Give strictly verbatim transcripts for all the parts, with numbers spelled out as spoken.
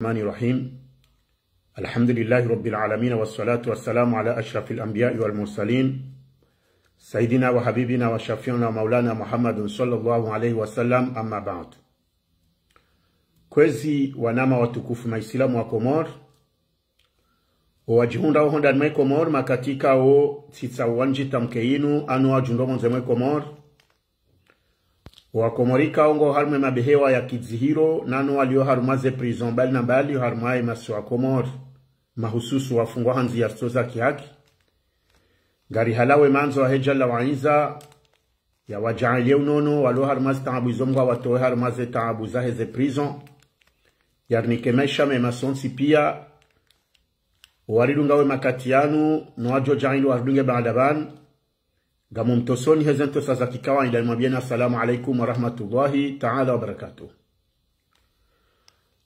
الرحمن الرحيم. الحمد لله رب العالمين، والصلاة والسلام على أشرف الأنبياء والمرسلين، سيدنا وحبيبنا وشفيعنا ومولانا محمد صلى الله عليه وسلم، أما بعد. Kwezi wananya watukufu maislamu wa Komori, owadjihundra ohondani mwe Komori, makatika wo tsitsa wandjita mke yinu, ano wadjihundra omondze mwe Komori, Wakomori ikao ngo harumwa ye mabehewa ya kidzihiro, nano walio harumwa ze prison mbali na mbali, harumwa ye masiwa Komori, mahususu wafungwa ha ndziya zitso za kihaki. Ngari halawe mandzo wahe Jalla wa Izza, ya wajaaliye unono, walio harumwa ze taabu izo Mngu awatowe harumwa ze taabu zahe ze prison. Ya rinike maesha mema sontsi pia, waridunga we makati yanu, no wadjo jaaliwa waridunge baada pvanu. Ngamumtosoni heze ntosa za kikawaida, nimwambiyeni assalamu alaikum wa rahmatullahi taala wa barakatuh.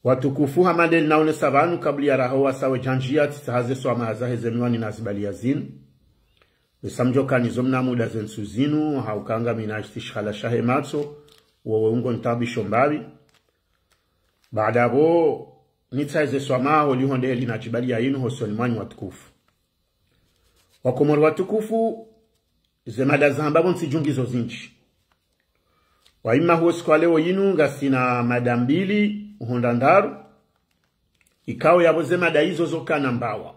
Watukufu, hama ndeli naonesa pvanu kabla ya raha wasa wedjandjiya, tsitsaha ze swamaha zahe ze miwani na zibaliya zinu. Besa mdjokani zo mna muda ze ntsu zinu, hauka ngami na shitsishihala shahe matso, wowe ungo ntaabisho mbapvi. Baada pvo, nitsahe ze swamaha holiho ndeli na djibaliya yinu hosoni mwanyu watukufu. Wakomori watukufu, ze mada zahamba pvo ntsi djuu ngizo zindji. Wa imma ho usiku wa leo yinu ngasina mada mbili, uhondra ndraru. Ikao yapvo ze mada izo zokana mbawa.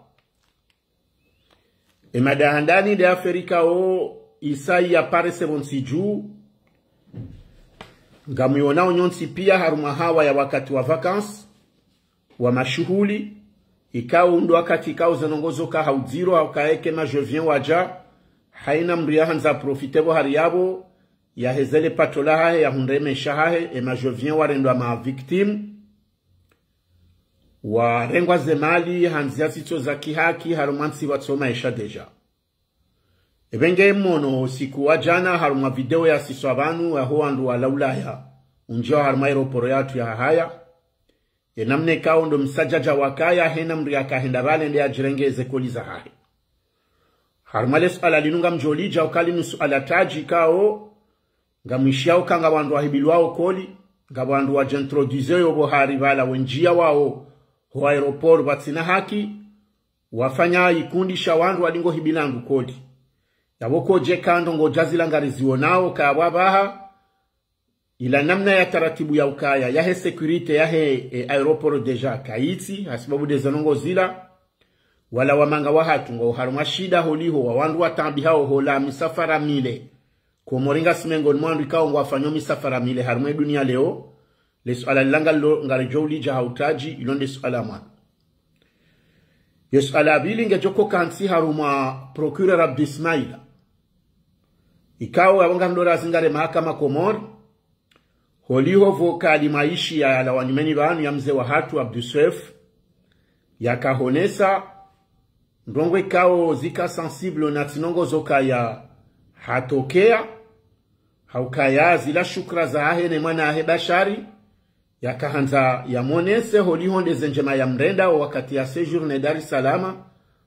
E mada handani nde affaire ikao isa yaparese pvo ntsi djuu. Ngamwionao nyontsi pia harumwa hawa ya wakati wa vacances, wa mashuhuli, ikao ndo wakati ikao ze ndrongoo zoka ha udziro, hauka eka ma je viens wadja, haina mndru yahandza profite pvo hari yapvo, yaheze le pato lahahe, yahundre maesha yahahe, e ma je viens warendwa ma victimes, warengwa ze mali ha ndziya zitso za kihaki, harumwa ntsi watso maesha déjà. Epvenge mono usiku wa djana harumwa video yasiswa pvanu, yaho wandru wala Ulaya, undjiao harumwa aéroport yatru ya Hahaya. Ye namna ikao ndo msadjadja wakaya, hena mndru yakahenda pvale nde yadjirenge ze colis zahahe. Harumwa le suala linu ngamdjolidja uka linu suala tadji ikao, ngamwishiyao uka nga wandru wahibilwao colis, nga wandru wadji introduiseo pvo hari pvala wendjiya wao ho aéroport pvatsina haki, wafanya ikundi sha wandru wadingo hibila wandru colis. Yapvo kodje ka ndrongoo dja zila ngarizionao ka pvwa pvaha, ila namna ya taratibu ya ukaya, yahe sécurité, yahe, e, aéroport déjà kayitsi, hasibabu nde ze ndrongoo zila, wala wamanga wahatru ngwao harumwa shida holiho, wa wandru wataabihao hola misafara mile. Komori ngasi mengoni mwa wandru ikao ngwafanyo misafara mile harumwa e dunia leo, le suala lila ngalilo ngaridjo ulidja ha utadji, ilo nde suala mwana. Ye suala ya pvili ngedjo koka ntsi harumwa procureur Abdou Ismaila. Ikao yapvo ngamdora zingare mahakama Komori, holiho pvo kali maishi ya yala wa nyumeni pvanu ya mze wahatru Abdou Soef, yakahonesa ndrongoo ikao zika sensible na tsi ndrongoo zokaya hatokea, haukaya zila shukra zahahe ne mwana hahe Bashari, yakahandza yamonese holiho nde ze ndjema yamrenda wo wakati ya séjourné Dar es Salaam,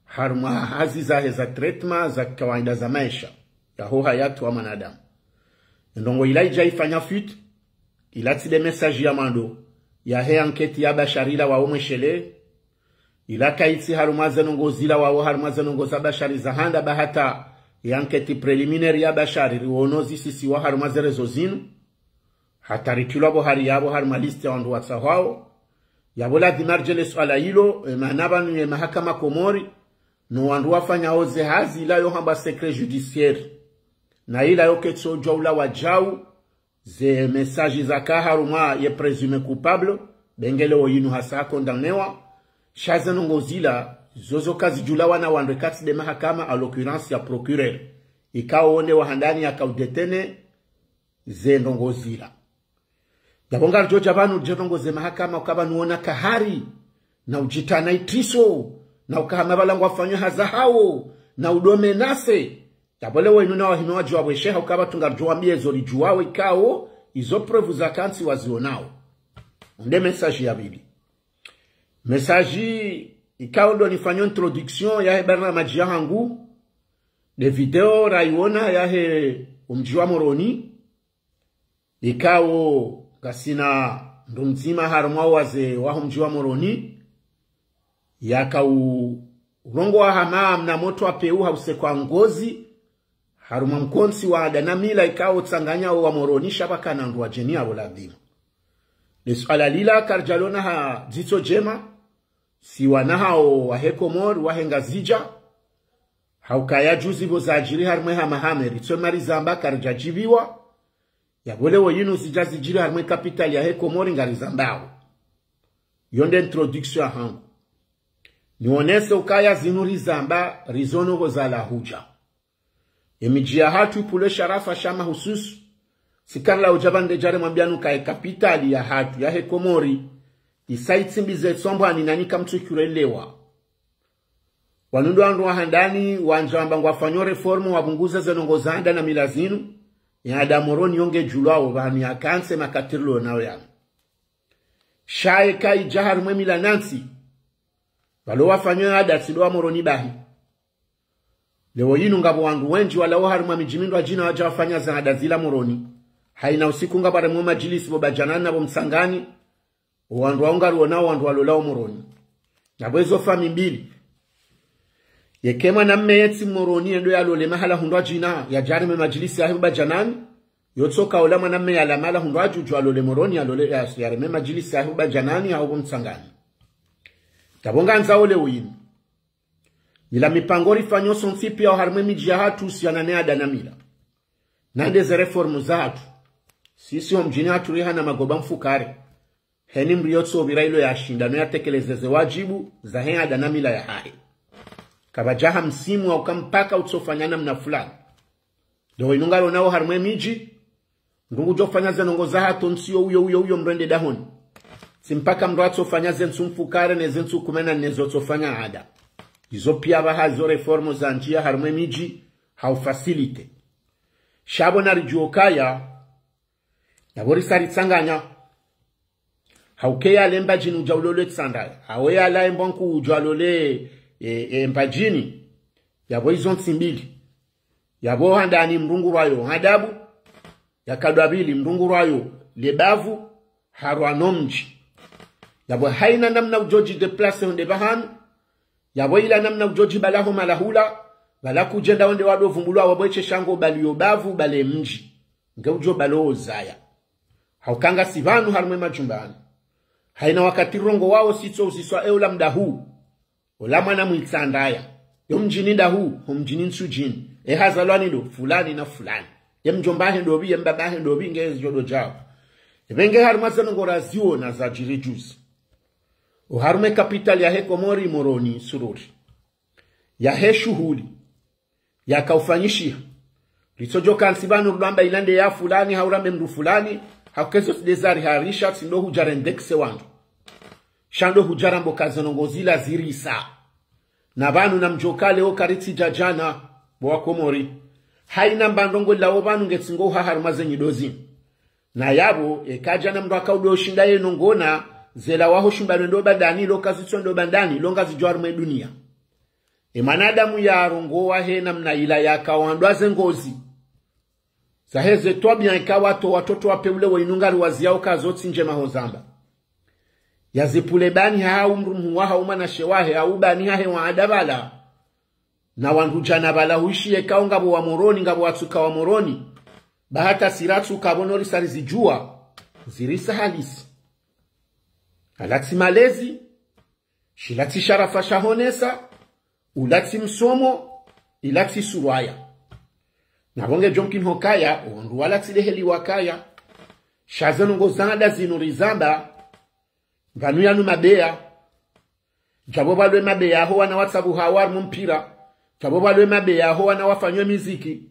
harumwa hazi zahe za traitement za kawaida za maesha, yaho hayati wa mwanadamu. Ndrongoo ila idja ifanya fuite, ila tsi nde message ya mwando, yahe enquête ya Bashari ila wao mweshelee, ila kayitsi harumwa ze ndrongoo zila wao harumwa ze ndrongoo za Bashari za handa ba hata ye enquête préliminaire ya Bashari riwono zisisiwa harumwa ze réseaux zinu. Hata ritilwa pvo hari yapvo harumwa liste ya wandru watsahwao. Yapvo ladhima ridje le suala ilo, e, mana pvanu ye mahakama Komori, no wandru wafanyao ze hazi ila yo hamba secret judiciaire. Na ila yo ketso djwa ula wadjau, ze message zaka harumwa ye présumé coupable, bengele wo yinu hasa condamnéwa, sha ze ndrongoo zila, zozo kazidjulawa na wandru eka tsi nde mahakama, à l'occurrence ya procureur. Ikao wo nde wa handani yaka udétenir ze ndrongoo zila. Yapvo ngaridjo dja pvanu ridje rongoze mahakama uka pvanu wona kahari, na udjitana itriso, na uka hama pvala ngwafanyo hazi hawo, na udo menacer. Yapvo leo inu na wahime wadjuwa pvwesheha uka pvatsu ngaridjo wambiye zo ridjuwao ikao, izo preuve zaka ntsi wazionao. Nde message ya pvili. Message ikao ndo nifanyo introduction yahe barnamaji yahangu, nde video raiona yahe omdji wa Moroni, ikao ngasina ndo mdzima harumwa wazee waho mdji wa Moroni, yaka u-, urongowa hama mna motro wa peu ha usekwa ngozi, harumwa mkontsi wa ada na mila ikao utsanganya wa Moroni sha pvwakana ndru wa djeni yapvo ladhimu. Le suala lila karidjalona ha dzitso djema, si wana hao wahe Komori, wahe Ngazidja, ha ukaya juzi pvo zadjiri harimwe hamahame, ritso marizamba karidjadjiviwa, yapvo leo yinu zidja zidjiri harimwe kapitali yahe Komori ngarizambao. Yo nde introduction yahangu. Nionese ukaya zinu rizamba, rizono pvo zalawa hudja. Emidji yahatru ipvulwe sharafa sha mahususu, si karila udja pvanu ndedjari mwambiani ukaya kapitali yahatru yahe Komori, isa itsimbize tsombwani nanyi kamtsu kurelewa. Wanu ndo wandru wa handani, wandza wamba ngwafanyo réforme wapvunguze ze ndrongoo za ada na mila zinu, ya ada Moroni yo ngedjulwao pvanu yakantsi makati rilo nayo yanu. Sha eka idja harimwe mila nantsi, pvalo wafanyo ada tsi ndo wa Moroni bahi. Leo yinu ngapvo wandru wendji walawao harimwa midji mindru wadjina wadja wafanya za ada zila Moroni. Haina usiku ngapvo harumwa madjilisi pvo Badjanani na pvo Mtsangani, o wandru wao ngarionao wandru walolao Moroni. Yapvo ezo fami mbili. Yeka mwanamme yetsi Moroni yendo yalole mahala hundru wadjina, yadje harimwe madjilisi yahe pvo Badjanani, yotsoka ola mwanamme yalawa mahala hundru wadjudju yalole Moroni, yalole, ya-, yareme madjilisi yahe pvo Badjanani, hau pvo Mtsangani. Yapvo ngandzao leo yinu. Yila mipango rifanyo sontsi pia oharimwe midji yahatru uhusiana ne ada na mila. Na nde ze réforme zahatru. Sisi ho mdjini hatru rihana magoba mfukare. Heni mdru yotso pvira ilo yashinda no yatekeleze ze wadjibu zahe ada na mila yahahe. Kapvadja ha msimu wa uka mpaka utsofanya namna fulani. Ndo inu ngalonao harimwe midji, mdru ngudjo fanya ze ndrongoo zahe tontsi yo uyo, uyo, uyo mdru ende dahoni. Tsi mpaka mdru atsofanya ze ntsu mfukare ne ze ntsu kume na nne zotsofanya ada. Izo pia pvaha zo réforme zandjia harimwe midji, ha ufacilité. Sha pvo naridjuwe ukaya, yapvo risa ritsanganya. Hauka yalawa Mbadjini udja ulole Tsandraya. Hau yalawa Mbwankuu udja ulole, e, e, Mbadjini. Yapvo izo ntsi mbili. Yapvo handani mdru ngurwayo hadabu. Yakadwa pvili mdru ngurwayo lebavu. Harwa no mdji. Yapvo haina namna udjo dji déplacer honde pvahanu. Yapvo ila namna udjo djibala ho mahala hula. Pvala kudjenda honde wado vumbulwa wapvweshe sha ngo baliyo bavu bale mdji. Nge udjo balo ozaya. Hauka ngasi pvanu harimwe majumba yanu. Haina wakati rirongowao sitso uziswa e ola mdahuu. Ola mwana mwi Tsandraya. Yo mdjini ndahuu, ho mdjini ntsudjini. E hazalwa ni ndo, fulani na fulani. Ye mdjomba hahe ndopvi, ye mbaba hahe ndopvi, nge zidjo ndo djao. Epvenge harimwa ze ndrongoo raziona zadjiri juzi. Oharumwe kapitali yahe Komori Moroni Sururi. Yahe shuhuli. Yaka ufanyishiha. Ritsodjo kantsi pvanu rudjo amba ila nde ya fulani, hau rambe mdru fulani, hauka ezo tsi nde zari harisha, tsi ndo hudja rendekse wandru. Sha ndo hudja rambe uka ze ndrongoo zila zirisa. Na pvanu namdjoka leo karitsi dja djana, bo wa Komori. Haina mba ndrongoo lawo pvanu ngetsi ngo uha harimwa ze nyidozi. Na yapvo, eka djana mdru aka udo shinda ye nongona, zela waho shumba lwendo bandani, lo kazitso ndo bandani, lo ngazidjo harimwe dunia. E mwanadamu yarongowa he namna ila yaka wandwa ze ngozi. Zaheze twabia ika wato watoto wape ule wa inu ngari waziyao ka zo tsi ndjema ho zamba. Yazipvule bani hau mdrumshe wahe, hau mwanamshe wahe, hau bani hahe wa ada pvala. Na wandru djana pvala huishi yeka ngapvo wa Moroni, ngapvo watsuka wa Moroni. Ba hata si ratsuka pvo no risa rizidjuwa. Zirisa halisi. Alatsi malezi. Shilatsi sharafa shahonesa, ulatsi msomo, ilatsi surwaya. Na pvo ngedjo mkini hukaya, owandru walatsi leheli wakaya. Sha ze ndrongoo za ada zinu rizamba, pvanu yanu mabeya. Djapvo pvalwe mabeya aho wana watsabuha harimwa mpira. Djapvo pvalwe mabeya aho wana wafanyao miziki.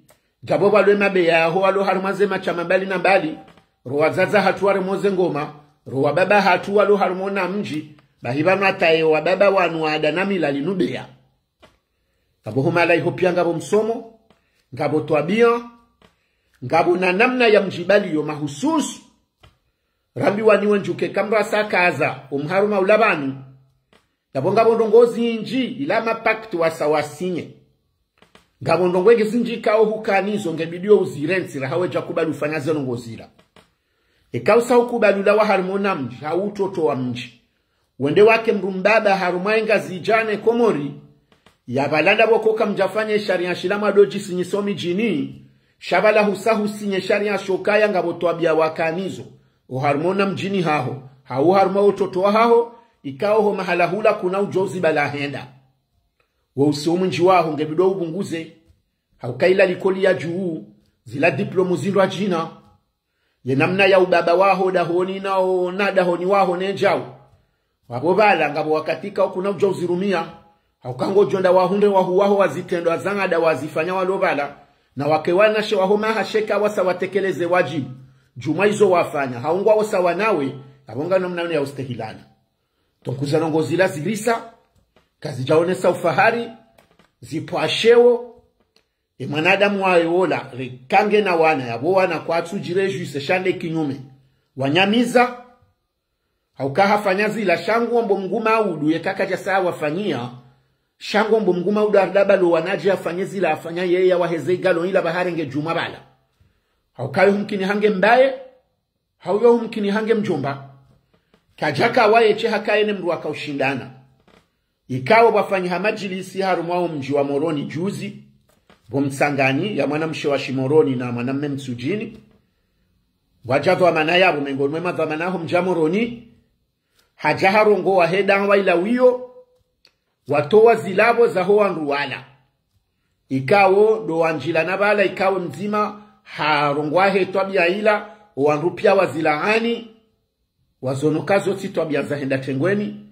Djapvo pvalwe mabeya aho walo harimwa ze mashama mbali na mbali. Ro wadzadze hatru waremao ze ngoma. Ro wababa hatru walo harimwa na mdji. Bahi pvanu hata ye wababa wanu wa ada na mila linu beya. Ngapvo ho mahala iho pia ngapvo msomo. Ngapvo twabia. Ngapvo na namna ya mdjibaliyo mahususu. Rambiwa ni wendji uka eka mdru asa kaza, omharuma ula pvanu. Yapvo ngapvo ndrongoo zindji, ila ma pacte wasa wasinye. Ngapvo ndrongoo nge zindji kao hukanizo nge bidiyo uzirentsi raha wedja kubali ufanya ze ndrongoo zila. Eka usa ukubali ulawa harumwa ona mdji, hau utotowa mdji, wende wake mdru mbaba harumwa ye Ngazidja ne Komori, yapvala ndapvo ko kamdjafanya ye sharia shila mwadodjisinyisa o midjini, sha pvala husa husinye sharia sho ukaya ngapvo twabiya wakanazo, oharumwa ona mdjini haho, hau harumwa wo utoto wahaho, ikao ho mahala hula kuna udjo uziba la henda. Wo usiu mwindji waho nge bidi upvunguze, hauka ila likoli ya juu, zila diplôme zindrwadjina, ye namna ya ubaba waho dahoni na o, na dahoni waho ne djau. Wapvo pvala ngapvo wakati kao kuna udjo uzirumia, hauka ngodjo enda wahundre wahu waho wa zitrendwa za ngada wazifanya walo pvala, na wake wanashe waho maha sheka wasa watekeleze wadjibu djuu mwa izo wafanya, hau ngwawo sawa nawe, yapvo nga namna ya ustehilana. Donc ze ndrongoo zila zirisa, kazidjaonesa ufahari, zipvwasheo, e mwanadamu waye wola, reka nge na wana, yapvo wana kwatsu djiréjouir sha nde kinyume. Wanyamiza, hauka hafanya zila, sha ngomba Mngu maudu, yeka kadjasa wafanyia, sha ngomba Mngu maudu aridabalo wanadje afanye zila, afanya yeye yawaheze igalo ila pvaharenge djumwa pvala. Hauka yo humkini hange mbaye, hau yo humkini hange mdjomba. Kadjaka waye she haka ye ne mdru waka ushindana. Ikao pvwafanyiha madjilisi harumwa o mdji wa Moroni juzi, pvo Mtsangani ya mwanamshe wa Shimoroni na mwanamme Mtsudjini. Pvwadja dhwamana yapvo mengoni mwe madhwamana ho mdji wa Moroni, hadja harongowa he dawa ila wiyo, watowa zilapvo zaho wandru wala. Ikao ndo wandjilana pvala, ikao mdzima harongowa he twabiya ila, o wandru piya wazilaani, wazono ka zo tsi twabiya za henda trengweni,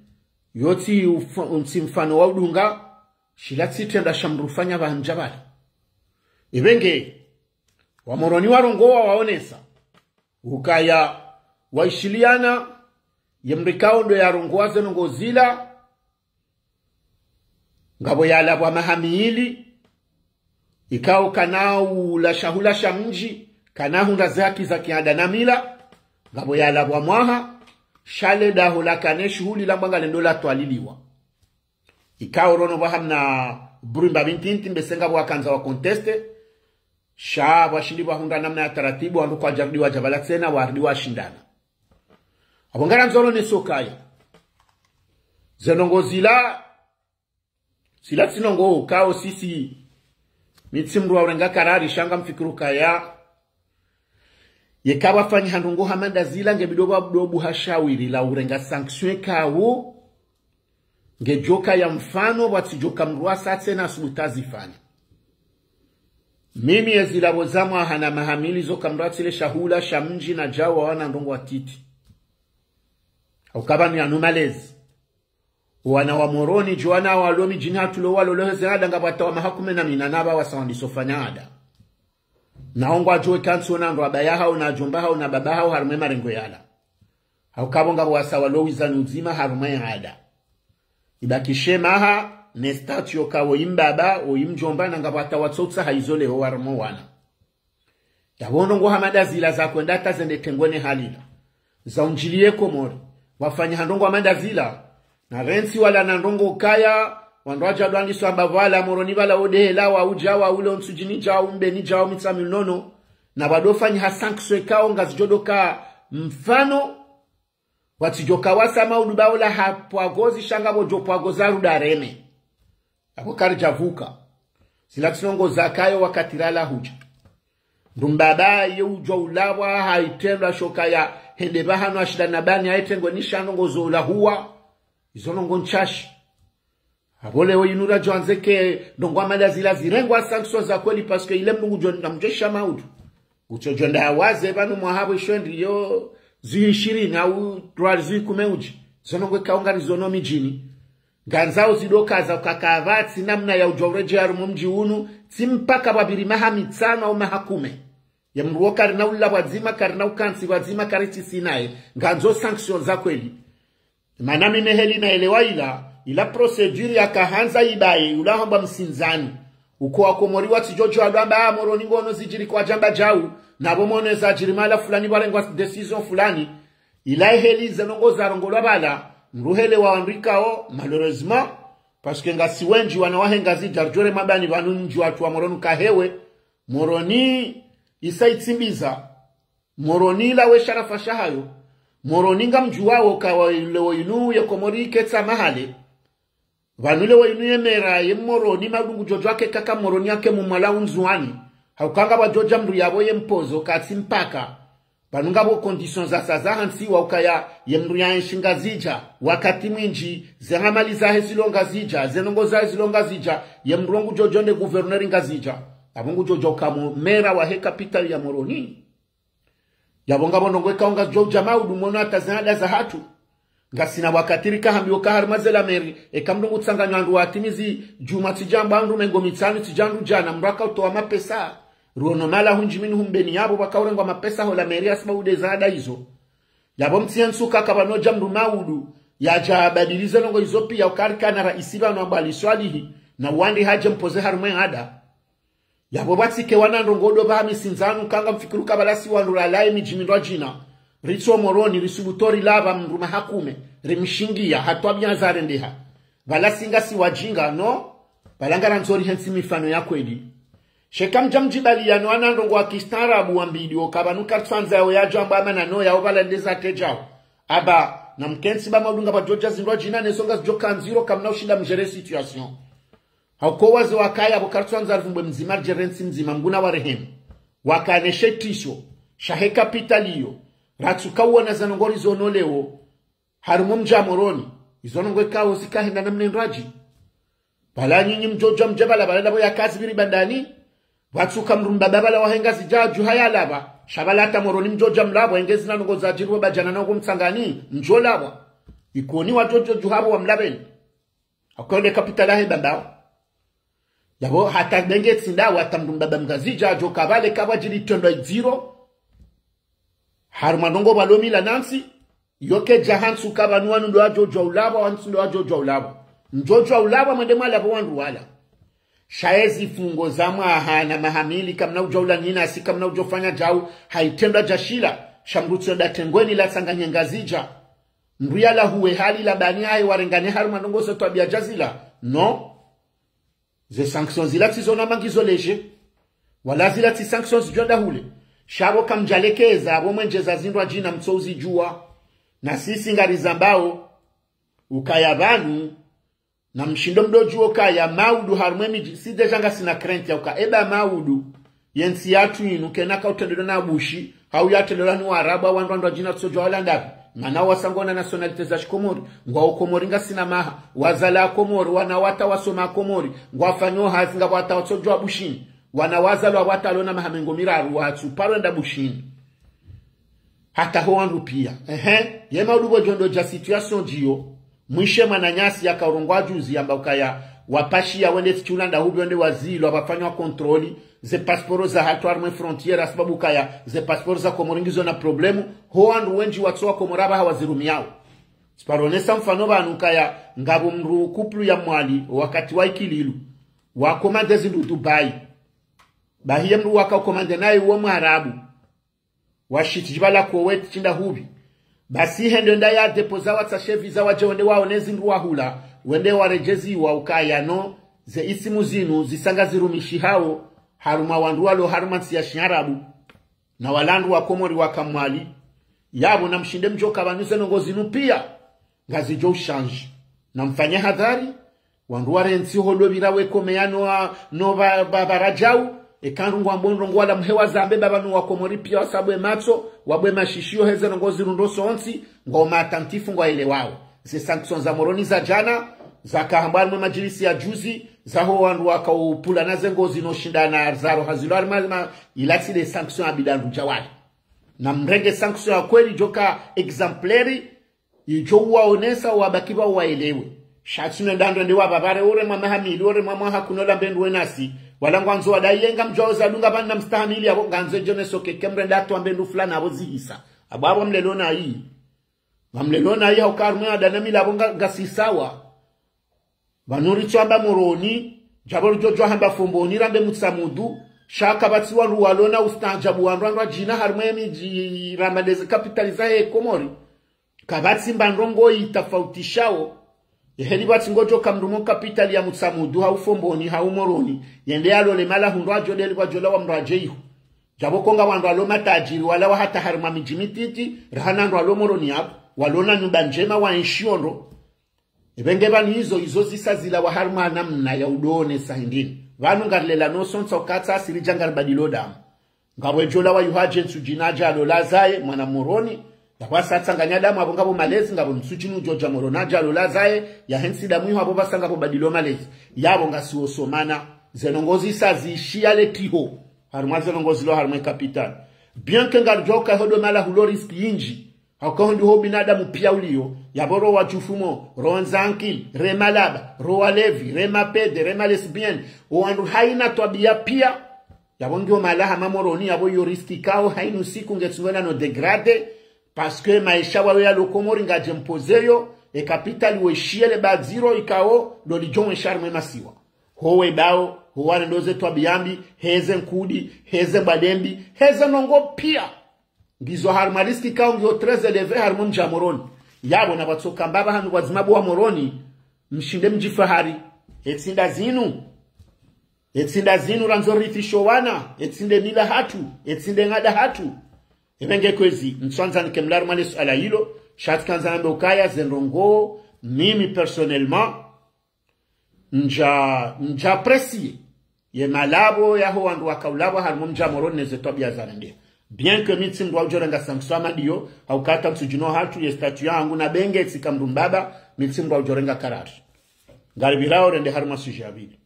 yo tsi ufa-, tsi mfano wa udunga, shila tsi trendwa sha mdru ufanya pvaha mdja pvala. Ipvenge, wa Moroni warongowa waonesa ukaya waishiliana, ye mdru ikao ndo yarongowa ze ndrongoo zila, ngapvo yalapvwa maha mili, ikao kana ula shahula sha mdji, kana hundra ze haki za kiada na mila, ngapvo yalapvwa mwaha, sha le daho lakana ye shuhuli lambwa ngalendo latwaliliwa. Ikao rono pvaha mna buri mba pvi ntiti mbese ngapvo wakandza wa conteste, sha pvwashindi pvwahundra namna ya taratibu, wandru kwadjarudi wadja pvala tsena, warudi washindana. Apvo ngarandzo roneso ukaya ze ndrongoo zila, zila tsi ndrongoo ukao sisi, mi tsi mdru wa urenga karari, sha ngamfikiri ukaya yeka pvwafanyiha ndrongoo hama nda zila nge bidi pvwabuha shawiri la urenga sanction ikao ngedjoka ya mfano, pvwatsidjoka mdru asa tsena asubutu azifanya. Mimi ye zilapvo za mwaha na maha mili zo ka mdru atsile shahula sha mdji na djau wa wana ndrongoo watiti. Hauka pvanu yanu malezi. Wana wa Moroni, djo wana walo midjini hatru lo walo lo heze ada ngapvo hata wa maha kume na minane apva wasa wandiso fanya ada. Nao ngwadjo weka ntsi ona ndo abaya hawo na djomba hawo na baba hawo harumwa ye marengo yala. Hauka pvo ngapvo wasa walo wizani udzima harumwa ye ada. Ibakishe maha, ne statut yoka wo imbaba, wo imdjomba, na ngapvo hata watsotsaha izo leo warumwa wana. Yapvo ndrongoo hama nda zila za kwenda hata zende trengweni halila. Za undjiliye Komori. Wafanyiha ndrongoo hama nda zila. Na rentsi wala na ndrongoo ukaya, wandru wadja dwandiso amba pvala, Moroni pvala wo dehela, wa udja, wa ule, o Ntsudjini djau, Mbeni djau, Mitsamihuli nono. Na pvwadofanyiha sanction ikao ngazidjodoka mfano, pvwatsidjoka wasa maudu pvaola hapvwa gozi sha ngapvo djo pvwa gozi arudi areme. Apvo karidjavuka. Zila tsi ndrongoo zakayo wakati rala hudja. Mdru mbaba ye udjwa ulapvwa ha itrendwa sho ukaya hende pvahanu ashindana pvanu ha itrengweni sha ndrongoo zo ulahuwa. Izo ndrongoo ntsashi. Apvo leo inu radjo andza eke ndrongoo hama nda zila zirengwa sanction za kweli parce que ile mdru ngudjo na mdjo sha maudu. Utsodjo enda waze pvanu mwaha pvo isho ndriyo zwi ishirini au trwa zwi kume udji. Zo ndrongoo ikao ngarizono midjini. Ngandzao zidoka za ukaka pvatsi namna ya udjwa uredjeya harumwa mdji unu, tsi mpaka pvwapviri maha mitsanu au maha kume. Ye mdru wo karina ulila pvwadzima, karina ukantsi pvwadzima, karitsi sinaye. Ngandzo sanction za kweli. Mana mi meheli na elewa ila, ila procédure yaka handza ibaye, ula hambwa Msindzani. Uko wa Komori watsidjodjo wadjo amba, ah, Moroni ngono zidjiri kwadjamba djau, na pvo mwono zadjiri mahala fulani pvwarengwa décision fulani. Ila eheli ze ndrongoo zarongolwa pvala, mdru helewa wandru ikao, malheureusement, parce que ngasi wendji wana wahe Ngazidja ridjo rema pvanu pvanu mdji watru wa Moroni ukahewe, Moroni isa itsimbiza. Moroni la we sharafa shahayo. Moroni ngamdjuwawo ka wa leo inu ye Komori ketsa mahale. Pvanu leo inu ye mera ye Moroni maudungu djodjo ake kaka Moroni ake mumwala Undzuwani. Hauka ngapvwadjodja mndru yapvo ye mpozo katsi mpaka. Pvanu ngapvo conditions za sa zahantsiwa ukaya ye mndru yaenshi Ngazidja. Wakati mwindji, ze amali zahe zilo Ngazidja, ze ndrongoo zahe zilo Ngazidja, ye mndru ngudjodjo nde gouverneur Ngazidja. Apvo ngudjodjo uka mo mera wahe capitale ya Moroni. Yapvo ngapvo ndrongoo ikao ngazidjo udja maudu mono hata ze anda zahatru. Ngasina wakati rika hambiwa ka harumwa ze la mairie, eka mndru ngutsanganya wandru watimizi djumwa tsidjamba wandru mengo mitsanu tsidja wandru djana mndru akautowa mapesa. Ruono mala hundji minu humbeni yapvo pvakaurengwa mapesa ho la mairie hasibabu nde ze anda izo. Yapvo mtsi hentsuka kapvanodja mndru maudu, yadja abadilize ndrongoo izo piya uka rikana raisi pvanu Abwali Swalihi, na wandri hadje mpoze harumwa ye anda. Yapvo pvatsike wana ndrongoo ndo pvaha misindzanu ka ngamfikiri uka pvala si wandru ralaye midji mindrwadjina. Ritso Moroni, risubutu rilapva mndru mahakume, rimshingiya, hatwabiya zarendeha. Pvala si ngasi wadjinga, no? Pvala ngarandzo rihentsi mifano ya kweli. Sha eka mdja mdjibaliya no wana ndrongoo wa kistaarabu wambidi, uka pvanu karitswandza yawo yadjo amba amana no yawo pvala nde zatedjao. Aba, na mkentsi ba maudunga pvwadjodja zindrwadjina nezo ngazidjo ka ndziro kamna ushinda mgérer situation. Hauka wazee wakaya pvo karitswandza ripvumbwe mdzima ridje rentsi mdzima Mngu na warehemu. Wakaneshe tisho, shahe capitale iyo, ratsuka uona za ndrongoo rizono leo, harumwa mdji wa Moroni, izo ndrongoo ikao zikahenda namna indrwadji. Pvala nyinyi mdjodja mdje pvala pvala ndapvo yakazi pviri bandani, pvatsuka mndru mbaba pvala wahe Ngazidja dju haya lapva, sha pvala hata Moroni mdjodja mlapvwa, enge zina ndrongoo zadjiri pvo pvadjana na uko Mtsangani, mdjo lapvwa. Ikoni wadjodjo dju hapvo wamlapveni. Hauka yo nde capitale yahe Bambao. Yapvo hata ndenge tsi ndawo hata mndru mbaba Mngazidja adjo ka pvale kapvwadjiri trendwa idziro. Harumwa ndrongoo pvalo mila nantsi, yo kedja hantsu ka pvanu wanu ndo wadjodjwa ulapvwa, wantsu ndo wadjodjwa ulapvwa. Mdjodjwa ulapvwa mwende mwalapvo wandru wala. Sha ye zifungo za mwaha na maha mili kamna udjo ula nyina si kamna udjo fanya djau, ha itrendwa dja shila, sha mndru tsi yo nda tengweni la tsanganye Ngazidja. Mndru yalahuwe hali la bani hahe warengane harumwa ndrongoo zo twabiya dja zila. No. Ze sanctions zila tsi zo na mangizo léger. Wala zila tsi sanctions djo nda hule. Sha pvo kamdjalekeza, apvo mwendjeza zindrwadjina mtso uzidjuwa. Na sisi ngarizambao, ukaya pvanu, na mshindo mdodjuwo ukaya maudu harumwa ye midji, si déjà ngasina crainte ya uka eba maudu, ye ntsi yatru inu, kena ka utrendelwa na Bushi, hau yatrendelwa ni Warabu, wandru wandrwadjina tsodjuwa wala ndapvi. Mana wasangona nationalité za Shikomori, ngwao Komori ngasina maha, wazalwa Komori, wana wata wasoma Komori, ngwafanyo hazi ngapvo hata watsodjuwa Bushini, wana wazalwa wata walona maha mengo miraru watsu paro enda Bushini. Hata ho wandru piya. Ehe, ye maudu pvo djo ndo dja situation djiyo. Mwishe mwananyasi yaka urongowa juzi yamba ukaya wapashiya wende tsi tsi ula nda hupvi wende wazilwa pvafanywa contrôle ze passeport zahatru harumwa ye frontière hasibabu ukaya ze passeport za Komori ngizo na problème. Ho wandru wendji watso wa Komori apvaha wazirumiyao. Tsiparonesa mfano pvanu ukaya ngapvo mndru couple ya Mwali wakati wa Ikililu. Wakomande zindru Dubai. Bahi ye mndru waka ukomande naye uwo Mwarabu. Washitsi djipvala Kuwait tsi nda hupvi. Basi hende nda ya déposa watsahe visa wadje wende waone zindru wahula, wende waredjeziwa ukaya no, ze isimu zinu zisa ngazirumishihao, harumwa wandru walo harumwa ntsi ya Shiarabu, na wala wandru wa Komori waka Mwali. Yapvo na mshinde mdjo ka pvanu ze ndrongoo zinu piya ngazidjo ushanje. Na mfanye hadhari, wandru warentsi ho ndo pvira we komeya no wa, no pva, pva, pva radjau, eka ndrongoo wambo ndrongoo wala mhe wazambe pvapvanu wa Komori piya wasabwe matso, wabwe mashishiyo he ze ndrongoo zirundro sontsi, ngwao ma attentifs ngwaelewao. Ze sanctions za Moroni za djana, zaka hambwa harumwa ye madjilisi ya juzi, zaho wandru waka upvulana ze ngozi no shindana zaro hazilo harumwa ma, ila tsi nde sanction ya bidandru djawali. Na mrenge sanction ya kweli djoka exemplaire, idjo uwaonesa wabaki pvao waelewe. Sha tsi no nda ndrende wapvapvare ore mwa maha mili, ore mwa mwaha kuno la mbe ndru wenasi. Wala ngwandzo wadayi ye ngamdjuwao za dunga pvanu na mstahamili yapvo ngandzo djo neso keke mrende atowa mbe ndru fulani apvo zihisa. Apvo apvo mlelo nayi. Ngamlelo nayi hauka harumwa ye ada na mila apvo nga, ngasi sawa. Pvanu ritso amba Moroni, djapvo ridjo djuwa hamba Fomboni rambe Mutsamudu, sha kapvatsi wandru walona ustaanjabu wandru wandrwadjina harumwa ye midji ramba nde ze capitale zahe Komori. Kapvatsi mba ndrongoo itafautishawo, yeheli pvatsi ngodjo ka mndru mo capitale ya Mutsamudu, hau Fomboni, hau Moroni, yende yalole mala hundru adjo deli pvwadjo lawa mndru adje iho. Djapvo ko nga wandru walo matajiri walawa hata harimwa midji mititi, rahana wandru walo Moroni yapvo, walo na nyumba ndjema waenshio ndro. Epvenge pvanu izo, izo zisa zilawa harimwa namna ya udonesa hindrini. Pvanu ngarilela no sontsa ukatsa asiri dja ngaribadilo damu. Ngapvo edjo lawa yuhadje Ntsudji nadja alola zaye, mwana Moroni, yapvo asa tsanganya damu, apvo ngapvo malezi, ngapvo Ntsudji nudjo dja Moroni nadja alola zaye, yahentsi damu iho apvo pvasa ngapvo badilo malezi. Yapvo ngasi osomana, ze ndrongoo zisa zishiya le tiho, harimwa ze ndrongoo zilo harimwa e capitale. Bien que ngaridjuwa uka ho ndo mahala hulo risque yindji, hauka ho ndiho binadamu pia uliyo, yapvo ro wadjufumo, ro ndzanki, re malaba, ro walevi, re mapede, re malesbienne, o wandru haina twabiya pia, yapvo ngiyo mahala hama Moroni, yapvo iyo risque ikao, hainu siku ngetsi ngwenda no dégradé, parce que maesha wawe yalo Komori ngadje mpozeyo, e capitale weshiye le badziro ikao, ndo lidjo wesha harimwa e masiwa. Ho webao, ho warendo ze twabiya mbi, heze nkudi, heze mbwade mbi, heze ndrongoo pia. Ngizo harimwa risque ikao ngiyo très élevé harimwa mdji wa Moroni. Yapvo na pvatsoka mbapvi hanu pvwadzima bo wa Moroni, mshinde mdjifahari. Etsi nda zinu. Etsi nda zinu randzo rithisho wana. Etsi nde mila hatru. Etsi nde ngada hatru. Epvenge kwezi, ntswandza nike mlaru mwa le suala ilo, sha tsi kandza nambe ukaya ze ndrongoo, mimi personnellement, ndja, ndja apprécier ye malapvo yaho wandru waka ulapvwa harimwa mdji wa Moroni ne ze twabiya zarendeha. Bien que mi tsi mndru wa udjo renga sanction ama ndiyo, hauka hata Ntsudji no hatru ye statut yahangu na benge tsika mndru mbaba, mi tsi mndru wa udjo renga karari. Ngaripvirao rende harimwa sujet ya pvili.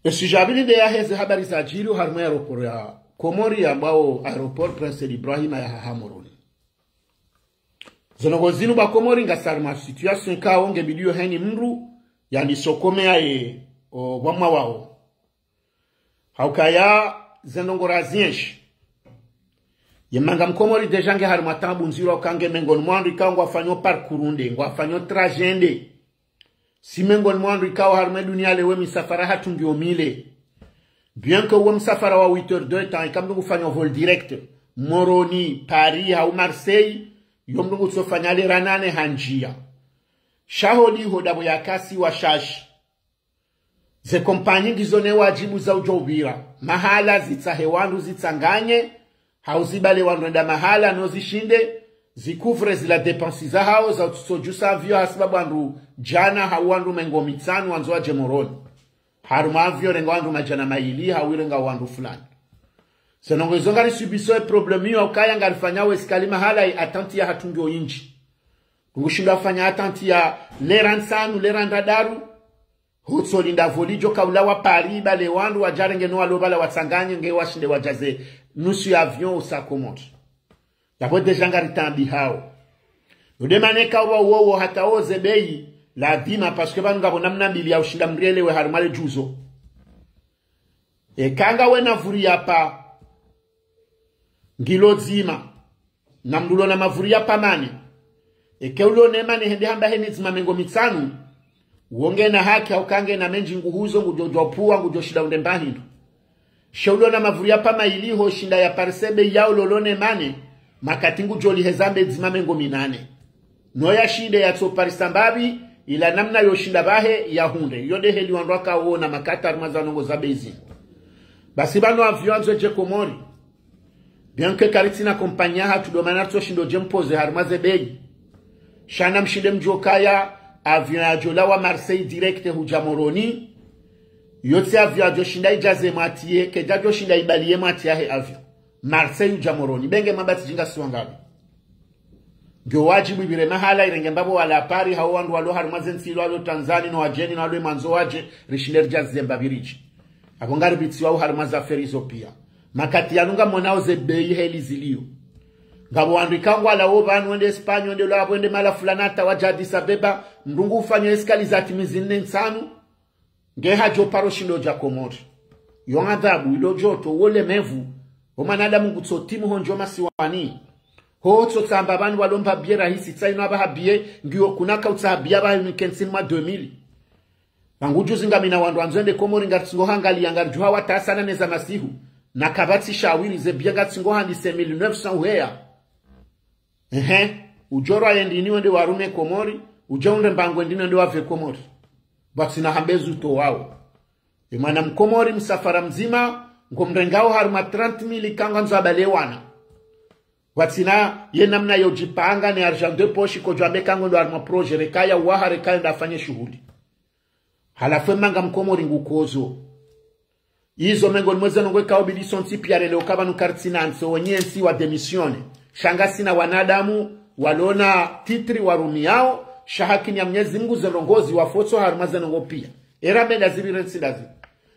E sujet ya pvili nde yaheze habari zadjiri harimwa e aéroport ya Komori yambwao aéroport Prince Ibrahim ya haha Moroni. Ze ndrongoo zinu ba Komori ngasi harimwa situation ikao nge bidiyo heni mndru, yandise okomea ye, o, pvwamwa wao. Haukaya ze ndrongoo razienshi. Ye manga mkomori déjà nge harimwa taabu ndziro hauka nge mengoni mwa wandru ikao ngwafanyo parcours nde, ngwafanyo trajet nde. Si mengoni mwa wandru ikao harimwa e duniya leo e misafara hatru ngiyo mile. Bien que uwo msafara wa huit heures de temps, ika mndru ngufanyo vol direct, Moroni, Paris, hau Marseille, yo mndru ngutsofanya lera nane ha ndziya. Sha holiho dapvo yakasi washashi. Ze kompanyi ngizo ne wadjibu za udjo upvira mahala zitsahe wandru zitsanganye, hau zibale wandru wende mahala no zishinde, zi couvre zila dépenses zahao za utsodjusa avion hasibabu wandru djana hau wandru mengo mitsanu wandzo wadje Moroni. Harumwa avion irenga wandru madjana mayili, hau irenga wandru fulani. Ze ndrongoo izo ngari subissao e problème iyo, ukaya ngarifanyao escale mahala i attente yahatru ngiyo indji. Ngushindo ufanya attente ya lera ntsanu, lera ndraru, hutsolinda vol idjo kaulawa Paris, bale wandru wadjarenge no walo pvala watsanganye nge washinde wadjaze nusu ya avion usa Komori. Yapvo déjà ngaritaabihao. Yo nde mana eka uwo, uwo, uwo hata wo ze bei, ladhima, parce que pvanu ngapvo namna mbili ya ushinda mndru yelewe harimwa le djuzo. Eka ngawe na vuri ya pa ngilo dzima, na mndru ulo na mavuri ya pa mane. Eke ulo ne mane hende hamba heni dzima mengo mitsanu, uwo ngena haki hauka ngena mendji nguhuzo ngudjo djwa pvua ngudjo shinda unde mba hindru. She ulo na mavuri ya pa mayili hoshinda ya parise bei ya ulo ulo ne mane, makati ngudjo liheza mbe dzima mengo minane. No yashinde yatsoparisa mbapvi, ila namna yoshinda pvahe yahundre. Yo nde heli wandru waka wona makati harimwa za ndrongoo za bei zinu. Basi pvanu avion yandzo idje Komori. Bien que karitsina kompanyi yahatru ndo mana ritsoshindo dje mpoze harimwa ze bei. Sha na mshinde mdjuwe ukaya avion yadjolawa Marseille direct hudja Moroni. Yo tsi avion yadjoshinda idjaze mwatiye, kedjadjo shinda ibaliye mwatiye yahe avion. Marseille hudja Moroni. Benge mabati djinga siwa ngapvi. Ngiyo wadjibu ipvire mahala irenge mbapvo wala Paris, hau wandru walo harimwa ze ntsi ilo walo Tanzanie, no wadjeni, no walo mwandzo wadje, rishinde ridjaze mbapvi ridje. Apvo ngaripitsiwao harimwa ze affaire izo pia. Makati yanu ngamonao ze bei heli zilio. Ngapvo wandru ikao ngwalawao pvanu wende Espagne, wende ula wapvo wende mahala fulani hata wadja Addis Abeba, mndru ngufanyo escale za timizi nne ntsanu, nge hadjo paro shindo dja Komori. Yo ngadhabu, ilo djoto, uwo lemevu, o mwanadamu ngutsotimu hondjo masiwani. Ho tsotsamba pvanu walo mba billet rahisi, tsa inu apvaha billet, ngiyo kuna kautsaha billet apvaha inu kentsini mwa deux mille. Pvangu juzi ngamina wandru wandzo wende Komori ngaritsingo hangaliya ngaridjuha wata sana neza masihu. Na kapvatsi shawiri ze billet ngatsingo handi cinq mille neuf cents uheya. Ehe, udjorwa yendini wende warume Komori, udje unde mbangu yendini wende wapve Komori. Pvatsina hamba ezo utowao. E mwana mkomori msafara mdzima, Ngomrengao harumwa trente mille ikao ngwandzo abale wana. Watsina ye namna yo djipanga ne argent de poche, kodjwambe ikao ndo harumwa projet, reka ya uwaha, reka yende afanye shuhuli. Halafu emanga mkomori ngukozo. Izo mengoni mweze ndrongoo ikao bidi sontsi piya releo ukaya pvanu karitsina ntsi, wenye ntsi wa démissionner. Sha ngasina wanadamu walona titre warumiao, sha hakini ya Mnyezi Mngu ze ndrongoo ziwafotso harumwa ze ndrongoo piya. Era menda zipvire ntsi ndazi.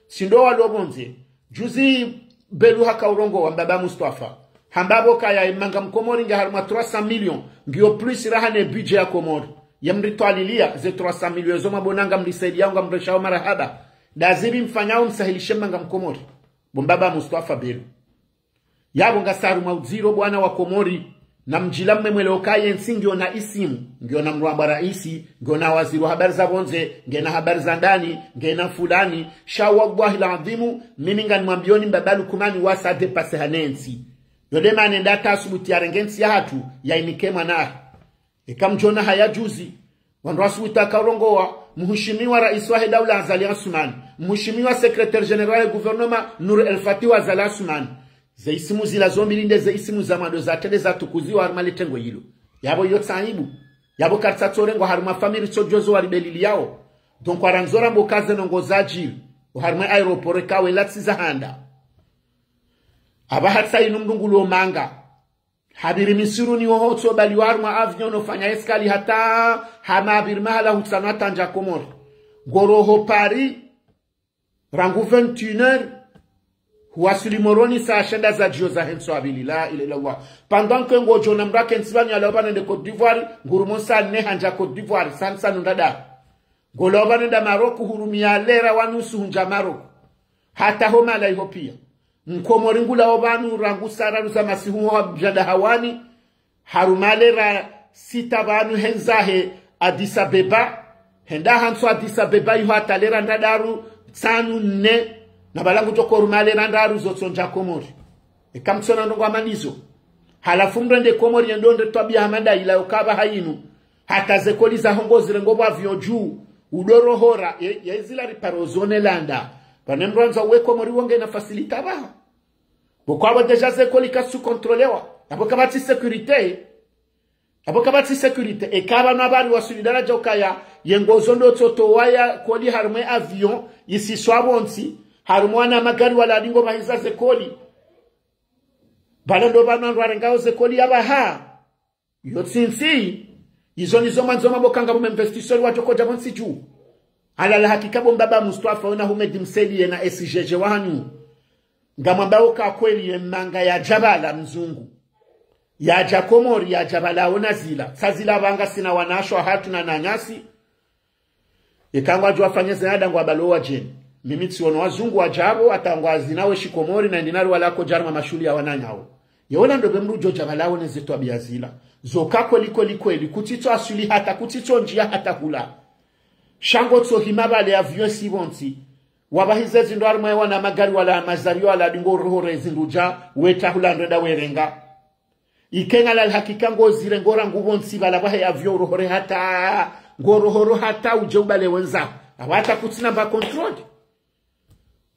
Tsi ndo walo pvondze. Juzi Belu haka urongowa, mbaba Mustafa. Hamba pvo ukaya emanga mkomori nge harumwa trois cents millions, ngiyo plus raha ne budget ya Komori. Ye mritwaliliya ze trois cents millions zo mwabonanga mrisaidiya ngamreshao marahaba. Ndazi pvi mfanyao msahilishe manga mkomori. Bo mbaba Mustafa Belu. Yapvo ngasi harumwa udziro bo wana wa Komori. Na mdjila mmwemwele ukaya entsi ngiyo na isimu, ngiyo na mrwambwa raisi, ngiyo na waziri wa habari za pvondze, ngiyo na habari za ndani, ngiyo na fulani, sha wallahi ladhimu, mimi nganimwambiyoni mbaba Lukumani wasa dépasser hane ntsi. Yo nde mana nda hata asubuti yarenge ntsi yahatru, yainike mwanahe. Eka mdjona haya juzi, wandru wasubuti waka urongowa, mheshimiwa raisi wahe daula Azali Assoumani, mheshimiwa secrétaire général ya gouvernement Nour El Fath wa Azali Assoumani. Ze isimu zila zo mbili nde ze isimu za mwando zatrende zatukuziwa harumwa le tengwe lilo. Yapvo yo tsi aibu. Yapvo karitsatsorengwa harumwa famille tsodjozo waribeliliyao. Donc warandzo rambe ukaya ze ndrongoo zadjiri. Oharumwa aéroport eka wela tsi za handa. Apvaha tsi inu mndru ngulo manga. Hapviri Misiruni oho tsobaliwa harumwa avion no fanya escale hata hama hapviri mahala hutsanu hata ndja Komori. Ngoroho Paris, rangu vingt et une heures, huwaswili Moroni saa shenda za djiyo zahe ntsu ya pvili, la ilaha illallah. Pendant que ngodjona mndru akentsi pvanu yalawa pvanu yende Côte d'Ivoire, ngurumo saa nne handja Côte d'Ivoire, saa ntsanu ndraru. Ngolawa pvanu yenda Maroc, hurumiya lera wa nusu hundja Maroc. Hata ho mahala iho piya. Mkomori ngulawa pvanu rangu saa raru za masihu ho hapvira nda hawani, harumwa lera sita pvanu hendza he Addis Abeba, henda hantsu Addis Abeba iho hata lera ndraru, tsanu, nne, na pvala ngudjo horumwa lera ndraru zotsondja Komori. Eka mtsona ndrongoo hama ndizo. Halafu mrende Komori yendo nde twabiya hama nda ila yo ukaya pvaha inu. Hata ze koli zaho ngozirengao pvo avion dju, udorohora, ye, ye zila riparo zone landa. Pvane mndru andzo we Komori wo ngena facilité pvaha. Bo kwapvo déjà ze koli kazitsu contrôlewa. Yapvo kapvatsi sécurité. Yapvo kapvatsi sécurité. Eka pvanu apvariwaswili daradja ukaya, ye ngozo ndo tsotowa ya koli harumwa e avion, isiswa pvontsi, harumwa wana magari wala adi ngopvahiza ze koli. Pvala ndo pvanu wandru warengao ze koli yapvaha. Yo tsi ntsi, izo ndizo mwandzo mwambe ukaya ngapvo ma investisseurs wadjo kodja pvontsi dju. Ala la hakika bo mbaba Mustafa wena Houmed Msaidie na S G G wahanyu. Ngamwambao ukaya kweli ye manga yadja pvala mzungu. Yadja Komori, yadja pvala ona zila. Tsa zila pvanga sina wanashe wahatru na wananyasi. Eka ngwadjo wafanye ze nada ngwabalo wadjeni. Mimi tsiono wazungu wadja pvo, hata ngwazina we shikomori na indinari wala kodja harumwa mashuhuli ya wananyawo. Ye wona ndo pve mndru udjo dja pvala one ze twabiya zila. Zo ka kweli kweli kweli, kutsitso aswili hata, kutsitso ndjiya hata hula. Sha ngotso hima pvale avion si pvontsi. Wapvahize zindru harumwa ye wana magari wala mazari wala adi ngorohore zindru dja, weta hula ndrenda werenga. Ike ngala la hakika ngozirengao rangu pvontsi pvala pvahe avion urohore hata, ngorohoro hata udje ubale wendza. Apvo hata kutsina mba contrôle.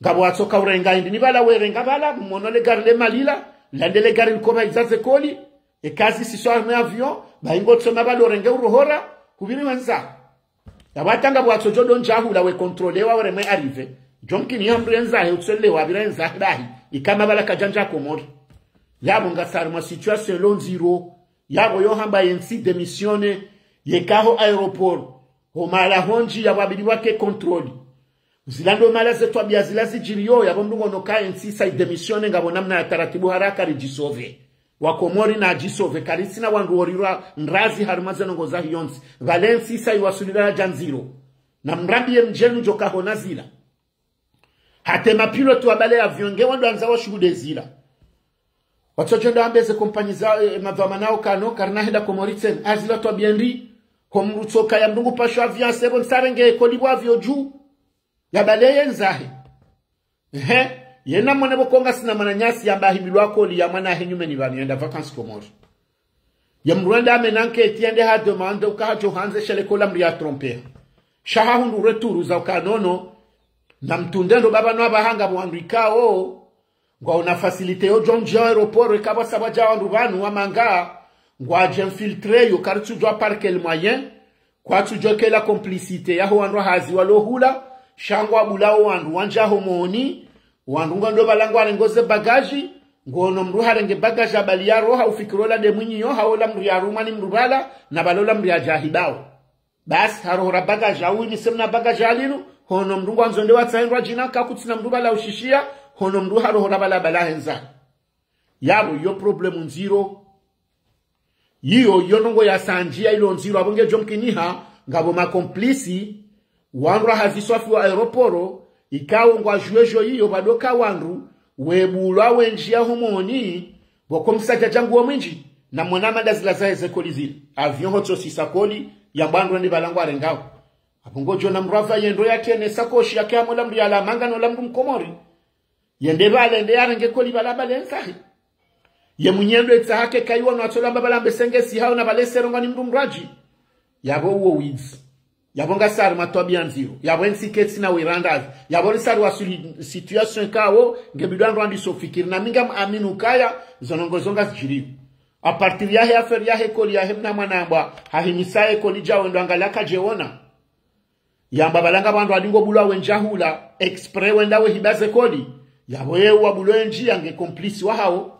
Ngapvo watsoka urenga indri ni pvala werenga pvala, mwono le gari le malila, lande le gari likopvahiza ze koli, eka zisiswa harumwa e avion, bahi ngotsona pvalo renge urohora, hupviri wendza. Yapvo hata ngapvo watsodjo ndo ndja hula we contrôlewa weremwe arrivée. Djo mkini ya mndru yendzahe utsolewa pvira yendzahe dahi. Ikao pvala kadjandja Komori. Yapvo ngasi harumwa situation lo ndziro. Yapvo yo hamba yentsi démissionner. Yeka ho aéroport. Ho mahala hondji yapvo abidi wake contrôle. Zila ndo mahala ze twabiya zila zidjiriyo, yapvo mndru ngono ka yentsi sa idémissionner ngapvo namna ya taratibu haraka ridjisauver. Wakomori nadjisauver, karitsina wandru worirwa ndrazi harumwa ze ndrongoo zahe yontsi. Pvale ntsi sa iwaswili daradja ndziro. Na mrambiye mdjeni udjo kahona zila. Hata e mapilote wabale avion nge wandru wandza washuhude zila. Watsodjo ndo wambe ze kompanyi za, eh, madhwamana ukaya no, karina henda Komori tsena. Azila twabiya ndri, ho mndru tsoka ya mndru ngu pasho avion se pvo ntsarenge koli pvo avion dju. Yabale yendzahe. Ehe, yena mwone pvo ko ngasina mwananyasi yamba himbilwa koli ya mwanahe nyumeni pvanu yenda vacances Komori. Ya mndru wenda amena nketi yende ha demande ukaya hadjo handze shele kola mri ya tromper. Sha hahundru retour za ukaya nono, na mtunde ndo pvapvanu apvaha ngapvo wandru ikao, Ngwaona facilité yo djo ndjia aéroport, eka pvasa pvadja wandru pvanu wamanga, ngwadje infiltré yo, karitsudjua par quel moyen, kwatsudjo kela complicité yaho wandru wa hazi walo hula, sha ngwabulao wandru wandjia homoni, wandru ngwendo pvala ngwarengo ze bagaji, ngono mndru harenge bagaji abali ya roha, ufikiri ola nde mwinyi yo, hau ola mndru yarumwa ni mndru pvala, na pvala ola mndru yadja hibao. Basi, harohora bagaji, au ini semna bagaji alinu, hono mndru ngwandzo nde watsahe ndrwadjina, kakutsina mndru pvala ushishia, hono mndru harohora pvala pvala hendza. Yapvo, iyo problème ndziro. Iyo, iyo ndrongo ya sandjia ilo ndziro, apvo ngedjo mkiniha, ngapvo ma complice, wandru wa hazi swafi wa aéroport, ikao ngwadjuwe djo iyo, pvadoka wandru, webulwa wendjia homoni, pvoko msadjadja nguo mwindji, na mwana mada zila zahe ze koli zile. Avion hotso sisa koli, yambwa ndrwende pvala ngwarengao. Apvo ngodjo ona mndru apva yendo yatene sakoshi yake amo la mndru yala manga no la mndru mkomori. Yende pvale, yende yarenge koli pvala pvale ntsahi. Ye mwenye ndo etsaha ke kaiwa no atsola mba pvala mbe senge si hao na pvale seronga ni mndru mradji. Yapvo uwo widzi. Yapvo ngasi harumwa twabia ndziro. Yapvo entsi ketsina wirandazi. Yapvo risi harumwa suli-, situation kawo, ngebidi wandru wandiso fikiri. Na mi ngam amini ukaya, zo ndrongo zo ngazidjiriyo. À partir yahe affaire yahe koli yahe mna mwana amba, hahimisa ye koli dja wendo angalia kadje ona. Yamba pvala ngapvo wandru wandingo bulwa wendjia hula, exprès wenda wehiba ze koli. Yapvo ye wabulwa wendjia nge complice wahao.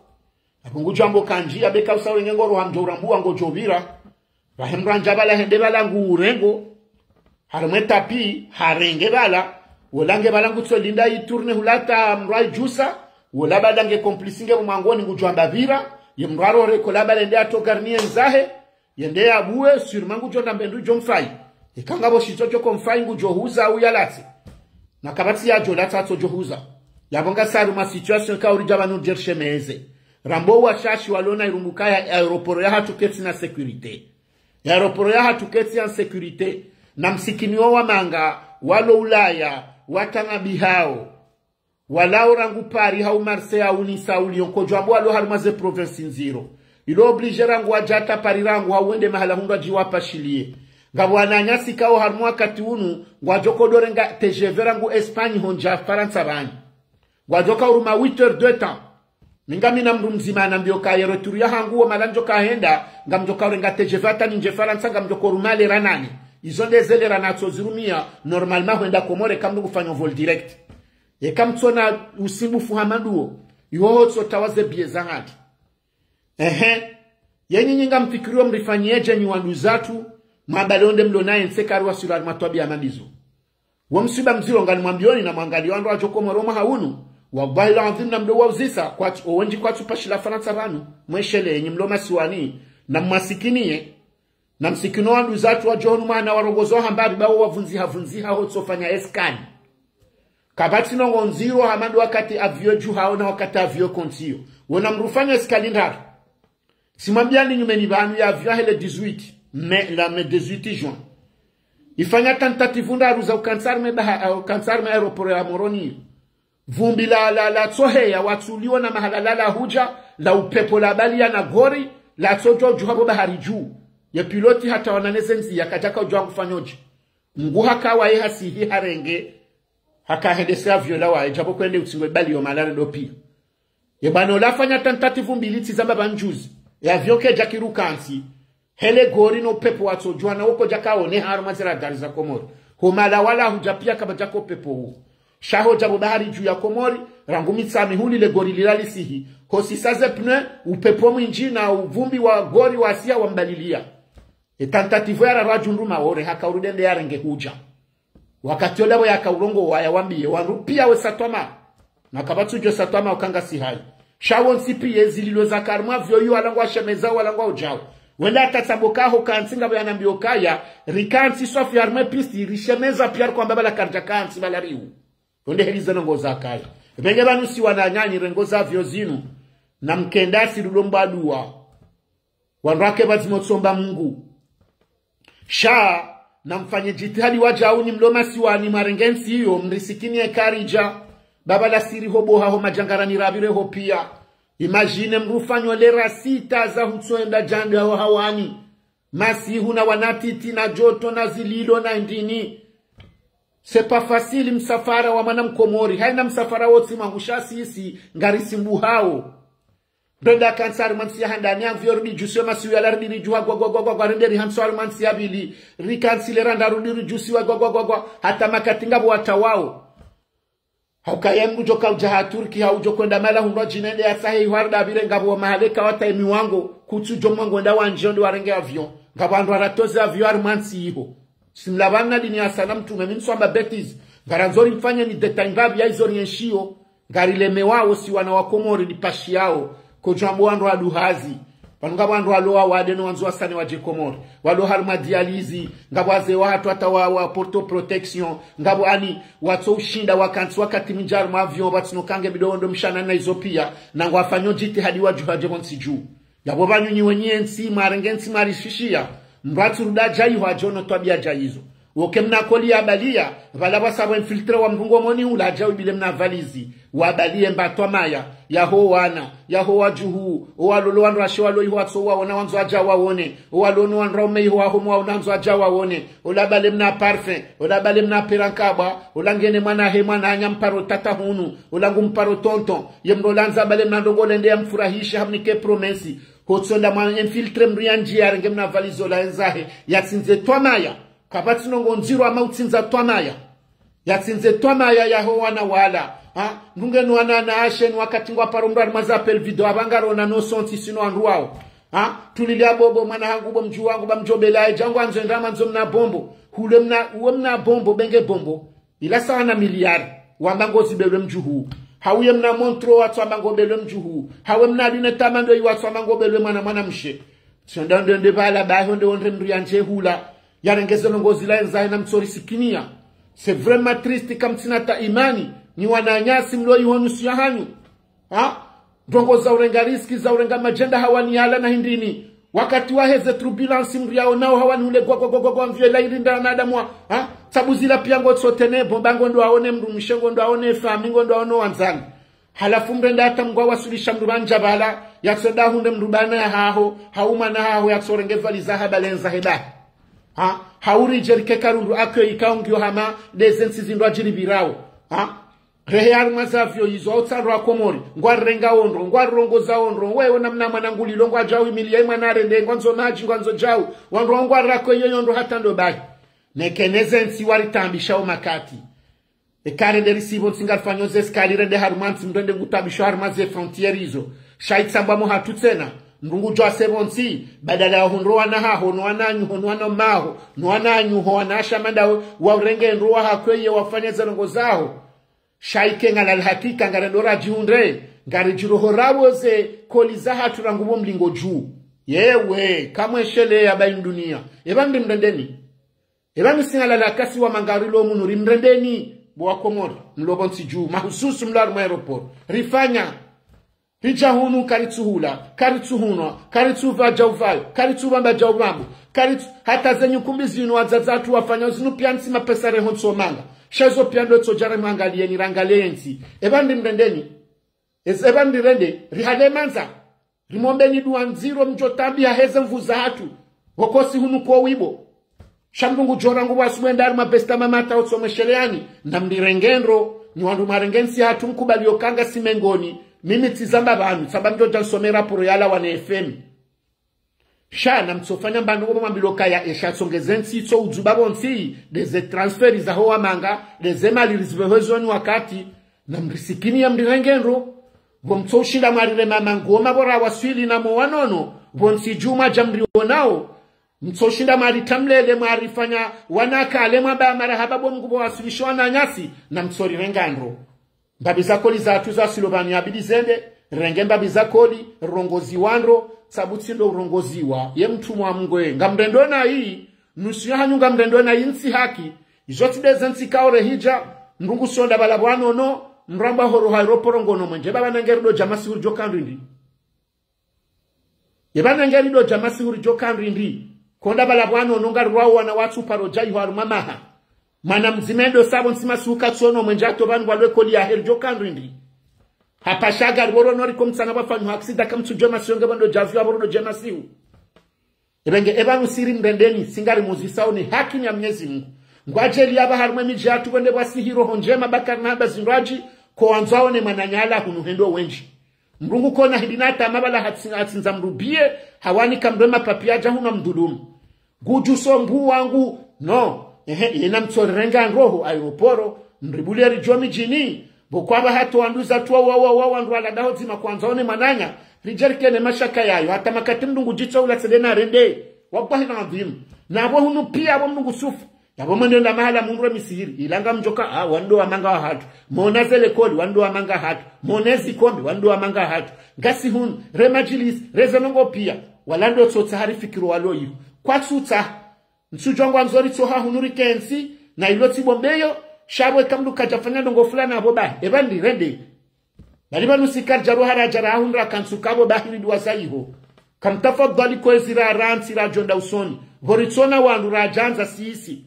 Yapvo ngudjo amba kandji, yabe kausa wenge ngoro hamdjo urambua ngodjo pvira. Pvahe mndru andjia pvala hende pvala ngu urengo. Harumwa etapi, harenge pvala. Wola nge pvala ngutso linda itourne hula ta mndru aidjusa. Wola pvala nge complice nge pvo mwangoni ngudjo amba pvira. Ye mndru arore kola pvala hende ato garni yendzahe. Yende yabuwe, sûrement ngudjo nda mbe ndru djo mfayi. Eka ngapvo shitso djo ko mfayi ngudjo huza au yalatse. Na kapvatsi yadjo latsa atso djo huza. Yapvo ngasi harumwa situation ka uridja pvanu djershemeze. Rambo washashi walona irumbuka ya aéroport yahatru ketsina sécurité. Ya aéroport yahatru ketsina sécurité. Na msikini wo wamanga, walo Ulaya, watanga bihao. Walao rangu Paris hau Marseille hau Nice hau Lyon, kodjo amba walo harumwa ze province ndziro. Ilo obligé rangu wadja hata Paris rangu hau wende mahala hundru adji wapashiliye. Ngapvo wananyasi kao harumwa wakati unu, ngwadjo kodorenga T G V rangu Espagne hondja Farantsa pvani. Ngwadjo ka uruma huit heures de temps. Mi ngamina mndru mdzima anambio ka ye retour yahangu wo mahala ndjo kahenda, ngamdjo ka urenga T G V hata nindje Farantsa, ngamdjo koruma lera nane. Izo nde ze lera natso zirumia, normalement hwenda Komori, eka mndru ngufanyo vol direct. Eka mtsona usumbufu hama nduwo, iho hotso tawa ze biye za ngadi. Ehe. Ye nyinyi ngamfikirio mrifanyiye dje nyi wanduzatru, mwabale onde mlo naye ntse kari wasula harumwa twabia hama ndizo. Wo msiba mdziro nganimwambioni na mwangalie wandru wadjo Komori mwaha unu, wallahi al-adhim na mdo wauzisa, kwatsu, owendji kwatsu pashila Farantsa pvanu, mweshele enyi mlo masiwani, na mwasikiniye, na msikino wanduzatru wadjo hunu mwana warongozo hamba pvi bawo wavundziha vundziha hotso fanya eskali. Kapvatsi ndrongo ndziro hama ndo wakati avion dju hao na wakati avion kontsiyo. Wona mrufanya eskali ndraru. Simwambiani nyumeni pvanu ya avion hele dix-huit mai, la mai dix-huit juin. Ifanya tentative ndraru za ukantsi harumwa baha, ukantsi harumwa aéroport ya Moroni. Vumbi la, la, la tsoheya watsuliona mahala la, la hudja, la upepvo la baliya na gori, la tsodjo dju hapvo bahari dju. Ye pilote hata wanane ze ndziya kadjaka udjua ngufanyo dje. Mngu haka waye hasihi harenge, haka hendese avion la waye, djapvo kwende utsingo ibali yo malare ndo piya. Ye bwana ola afanya tentative mbili tsi zamba pvanu juzi. Ye avion kedja kiruka ntsi. Hele gori no upepvo watsodjua na woko djaka one harumwa ze radari za Komori. Ho mahala wala hudja piya kapvadjaka upepvo uwo. Sha ho djapvo bahari dju ya Komori, rangu Mitsamihuli le gori lila lisihi. Ho sisa ze pneu, upepvo mwindji na uvumbi wa gori wasiha wambaliliya. Ye tentative ya raru adjundru Maore, haka urudi ende yarenge hudja. Wakati ola pvo yaka urongowa yawambiye, wandru piya wesa twama. Na kapvatsu djo sa twama uka ngasi hayi. Sha wontsi piya ezililo zaka harumwa avion iyo wala ngwashemeza wala ngwaudjao. Wenda hata tsambo kaho kantsi ngapvo yanambio kaya, rikantsi swafi harumwa piste, rishemeza piya rikwamba pvala karidja kantsi pvala riwu. Wonde heli ze ndrongo zakaya. Pvenge pvanu si wananyanyi rengo za avion zinu, na mkenda si rudo mbadua. Wandru wake pvadzima utsomba Mungu. Sha, na mfanye djitihadi wadjau nyi mlo masiwani mwarenge ntsi iyo, mrisikini ekaridja, baba la siri ho boha ho madjangarani rapvire ho piya. Imagine mrufanyo lera sita za hutsoenda djandra ho hawani. Masihu na wanatiti na djoto na zililo na ndini. C'est pas facile msafara wa mwana mkomori. Haina msafara wotsi mwangu sha sisi, ngarisimbuhao. Ndo nda kantsi harimwa ntsi ya handani avion ridi dju siyo masihu yala ridi ridjuha gwa gwa gwa gwa gwa rende rihantsi harimwa ntsi ya pvili. Rikantsi le randa rudi ridjusiwa gwa gwa gwa gwa. Hata makati ngapvo watawao. Hauka ye mdru djo kaudja ha Turki, haudjo kwenda mahala hundrwa djinende yatsahe iho harida pvire ngapvo mahala eka wata emi wango, kutsudjo mwango nda wandjio nde warenge avion. Ngapvo wandru waratoze avion harimwa ntsi iho. Simlapvana dini ya sala mtrume, mi ntswamba bêtise. Ngarandzo rimfanye ni détail mbapvi ya izo rienshio. Ngarilemewao si wana wa Komori dipashiyao. Kodjwambo wandru waduhazi. Pvanu ngapvo wandru walo wawade no wandzo wasane wadje Komori. Walo harimwa dialyse. Ngapvo wazee wahatru hata wa, wa porte protection. Ngapvo ani watso ushinda wakantsi wakati mindji harimwa avion pvatsino kange bido wondo mshana na izo pia. Na ngwafanyo djitihadi wadjuhadje pvontsi dju. Yapvo pvanu nyi wenyi entsi, mwarenge entsi mwarishishiya, mdru atsi ruda dja iho adjo no twabiya dja izo. Woke mna koli ya baliya, pvala pvwasa pvo infiltré wa mdru ngo moni hula adja wibile mna valizi. Wabaliye mba twamaya, yaho wana, yaho wadjuhu, owalolo wandru washe walo iho watso waona wandzo adja waone, owalo no wandru waume iho waho mwaona wandzo adja waone, ola bale mna parfum, ola bale mna pera nkabwa, ola ngene mwana he mwananya mparo tata hunu, ola ngu mparo tonton, ye mdru ola ndza bale mna ndrongo lende ya mfurahishe hamnike promesse. Hotsonda mwa infiltré mdru ya ndjiya yarenge mna valizi ola enzahe, yatsindze twamaya. Kapvatsi ndrongo ndziro ama utsindza twamaya. Yatsindze twamaya yaho wana wala. Ha? Ndunge no wana na ashe ni wakati ngwaparo mdru harimwa za appel vidéo apva ngarona no sontsi sino wandru wao. Ha? Tulile abobo mwana hangu bo mdjuhu wangu ba mdjobela edja ngwandzo enda mandzo mna bombo. Hule mna, uwe mna bombo, benge bombo. Ila sawa na miliari, wamba ngozibelwe mdjuhu. Hauye mna montro watso amba ngobelwe mdjuhu. Hawe mna lunette ama ndo iwatso amba ngobelwe mwana mwanamshe. Tsonda nde nde pvala baho nde wonde mdru yandje hula. Yarengeze ndrongo zila enzahe na mtsorisikiniya. C'est vraiment triste kamtsina ta imani. Nyi wananyasi mlo iho nusu ya hanyu. Ha? Ndrongo za urenga riski, za urenga madjenda hawani yala na hindrini. Wakati waheze turbulence mdru yaonao hawani hule gwa gwa gwa gwa gwa mvyo ila irinda wanadamu wa. Ha? Tsabu zila pia ngotsote ne bomba ngondo aone mdrumshe, ngondo aone fami, ngondo aone wandzani. Halafu mrenda hata mdru awasulisha mdru pvandza pvala, yatsonda hundre mdru bana ya haho, hau mwana haho yatsorenge valizi aha bale enzahe bahi. Ha? Hauri djerike karundru akwe ikao ngiyo hama, ndeze ntsi zindru adjiri pvirao. Ha? Rehe harimwa za vyo izo, hau tsa ndro wa Komori, ngwarirenga ondro, ngwarirongoza ondro, wewe namna mwana ngulilo, ngwadjau imiliya imwana arende, ngwandzo madji, ngwandzo djau, wandru ngwarirako iyo yondro hata ndo bahi. Neke neze ntsi waritambisha o makati. Eka rende risivo ntsi ngarifanyo ze skali rende harimwa ntsi mrende ngutabisho harimwa ze frontières izo. Sha itsambwa mo hatru tsena. Mdru ngudjo asevo ntsi, badala ya hundro wana haho, no wananyu ho, no wana maho, no wananyu ho, wana asha mandawe, wa urenge ndro wa hakwe ye wafanye ze ndrongo zaho. Sha ike ngalali hakika ngarendo radjihundre, ngaridjiroho rawo ze koli za hatru rangu pvo mlingo dju. Yewe, kamweshele ya bayi dunia. Eba ndi mrendeni. Eba nisi ngalala kasi wa manga rilo munu rimrendeni, bo wa Komori, mlo pvontsi dju, mahususu mlo harimwa aéroport. Rifanya, ridja hunu karitsuhula, karitsuhunwa, karitsuva djau vayo, karitsuva mba djau vambo, karitsu, hata zenyu kumbi zinu wadzadze hatru wafanya zinu pia ntsi mapesa reho ntso manga. Sha izo pia ndo itso djara mwangaliyeni rangalie entsi. Eba ndi mrendeni. Eze eba ndi rende, rihale mandza. Rimombeni dua ndziro mdjo tambi haheze mvu za hatru. Pvoko si hunu ko wibo. Sha mdru ngudjo rangu pvwasu mwenda harimwa besta mamata otso mwesheleani. Na mrirenge ndro, nyi wandru mwarenge ntsi hatru mkubali yo kanga si mengoni. Mimi tsizamba pvanu, tsamba mdjo dja nsome raporo yala wana F M. Sha na mtsofanya mbandru ngo mwambilwa kaya esha tsongeze ntsi tso udzuba pvontsi, ndeze transfert zaho wa manga, ndeze mali rizipvehwe zoni wakati, na mrisikini ya mrirenge ndro, pvo mtso ushinda mwarirema mangoma pvo rawaswili na mo wanono, pvontsi dju mwadja mrionao, mtso ushinda mwaritamlele mwarifanya wanakale mwamba marahaba bo Mngu pvo waswilisho wananyasi, na mtsorirenga ndro. Mbapvi za koli za hatru za silo pvanu yabidi zende, renge mbapvi za koli, rongoziwa ndro, sabu tsi ndo urongoziwa, ye mtrumwa wa Mngu ye. Ngamrendo na yi, nusu ya hanyu ngamrendo na yi ntsi haki, izo tsi ndeze ntsi kaore hidja, mdru ngusonda pvala pvwanono, mrambwa horo ha aéroport ngono mwendje, eba nangeri ndo dja masihu ridjo ka ndrindri. Eba nangeri ndo dja masihu ridjo ka ndrindri. Konda pvala pvwanono ngarirwao wana watsu paro dja iho harumwa maha. Mwana mdzima ndo sabo ntsi masihu katsono mwendje ato pvanu pvwa lwe koli yahe ridjo ka ndrindri. Hapva sha ngari pvoro no riko mtsana pvwafanyu aksida kamtsudjo masihu nge pvwa ndo dja vyo apvo ndo dja masihu. Eba nge eba nusiri mrendeni, si ngari muzisao ni haki ni ya Mnyezi Mngu. Ngwadjeli apva harumwa emidji yatru wende pvwa sihi roho ndjema, ba karina hamba zindru adji, ko wandzao ne mwananya hula hunu hendo wendji. Mdru ngu kona hindri na tamaa pvala hatsi-, hatsindza mdru biye, hawanika mdru emapapiya adja hunu amdhulumu. Ngudjuso mbu wangu, no, ehe, yena mtsorirenga ndroho aéroport, mribulie ridjo midjini, pvo kwapva hata wandru za tuwa wa, wa, wa, wandru wala daho dzima kwandzao ne mwananya, ridjerikene mashaka yayo, hata makati mdru ngudjitso hula tsende na rende, wallahi al-adhim. Na pvo hunu piya pvo mdru ngusufu. Yapvo mwende nda mahala mundru emisihiri, ila ngamdjoka, ah, wandru wa manga wahatru. Mona ze likoli, wandru wa manga wahatru. Mona ezikombe, wandru wa manga wahatru. Ngasi hunu, re madjilisi, re ze ndrongoo piya. Wala ndo tsotsaha rifikiri walo iho. Kwatsutsaha. Ntsudjuwa ngwandzo ritsoha hunu rikentsi, na ilo tsi bombeyo, sha pvo eka mdru kadjafanya ndrongoo fulani apvo bahi. Epva ndi rende. Bali pvanu si karidja roha radja rahundra kantsu kapvo bahi ridjuwa za iho. Kamtafadhali kwezi ra rantsi radjo nda usoni. Pvo ritsona wandru radjandza sisi.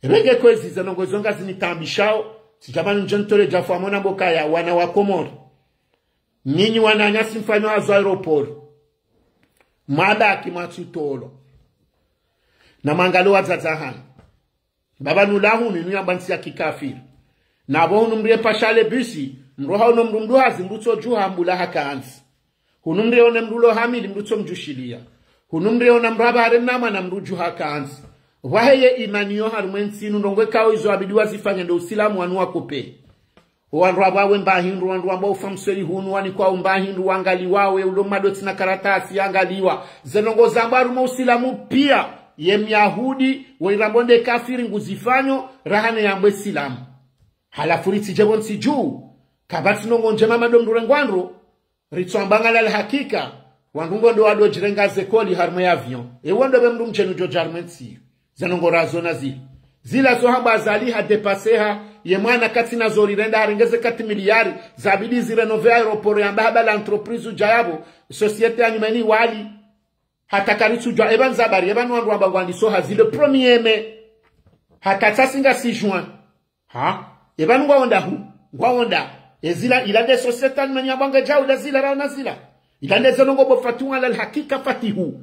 Epvenge kwezi ze ndrongoo izo ngazinitaabishao. Tsidja pvanu ndje nitole djafu amona mboka ya wana wa Komori. Nyinyi wananyasi mfanyo hazi aéroport. Mwabaki mwatsutolwa. Na mwangalie wadzadze hanyu. Pvapvanu la hunu inu yamba ntsi ya kikafiri. Na pvo hunu mdru ye pasha le bisi, mdru ha uno mdru mdru hazi mdru tso djuha mbula hakantsi. Hunu mdru ye one mdru lo hamili mdru tso mdjushiliya. Hunu mdru ye ona mdru apvare na mwana mdru djuha hakantsi. Pvwahe ye imani yo harumwa entsi inu ndrongoo ikao izo abidi wazifanye ndo usilamu wanu wakope. Wandru apvawe mba hindru, wandru wamba ufa msweli hunu, wanikwa umba hindru, wangaliwa we, ulo mado tsina karatasi, yangaliwa. Ze ndrongoo zambwa harumwa usilamu piya, ye myahudi, we irambo nde kafiri nguzifanyo, raha ne yambwe silamu. Halafu ritsidje pvo ntsi dju, kapvatsi ndrongoo ndjema mado mdru rengwa ndro, ritsoamba ngala la hakika, wandru ngo ndo wado djirenga ze likoli harumwa ye avion. Ewe ndo pve mdru mdjeni udjo dja harumwa entsi. Ze ndrongoo razona zila. Zila zo hamba Azali ha dépasser ha, ye mwana katsina zo rirenda harenge ze quatre milliards, zabidi zi rénover aéroport yamba hamba la entreprise udja yapvo, société ya nyumeni wali. Hata karitsudjuwa, epva ndzabari, epva ni wandru wamba ngwandiso hazi le premier mai. Hata tsasi ngasi juin. Ha? Epva ni ngwaonda hu? Ngwaonda. Ezila, ila nde société ya nyumeni yamba nge djau, ila zila raona zila. Ila nde ze ndrongoo pvo fatihu ala al hakika fatihu.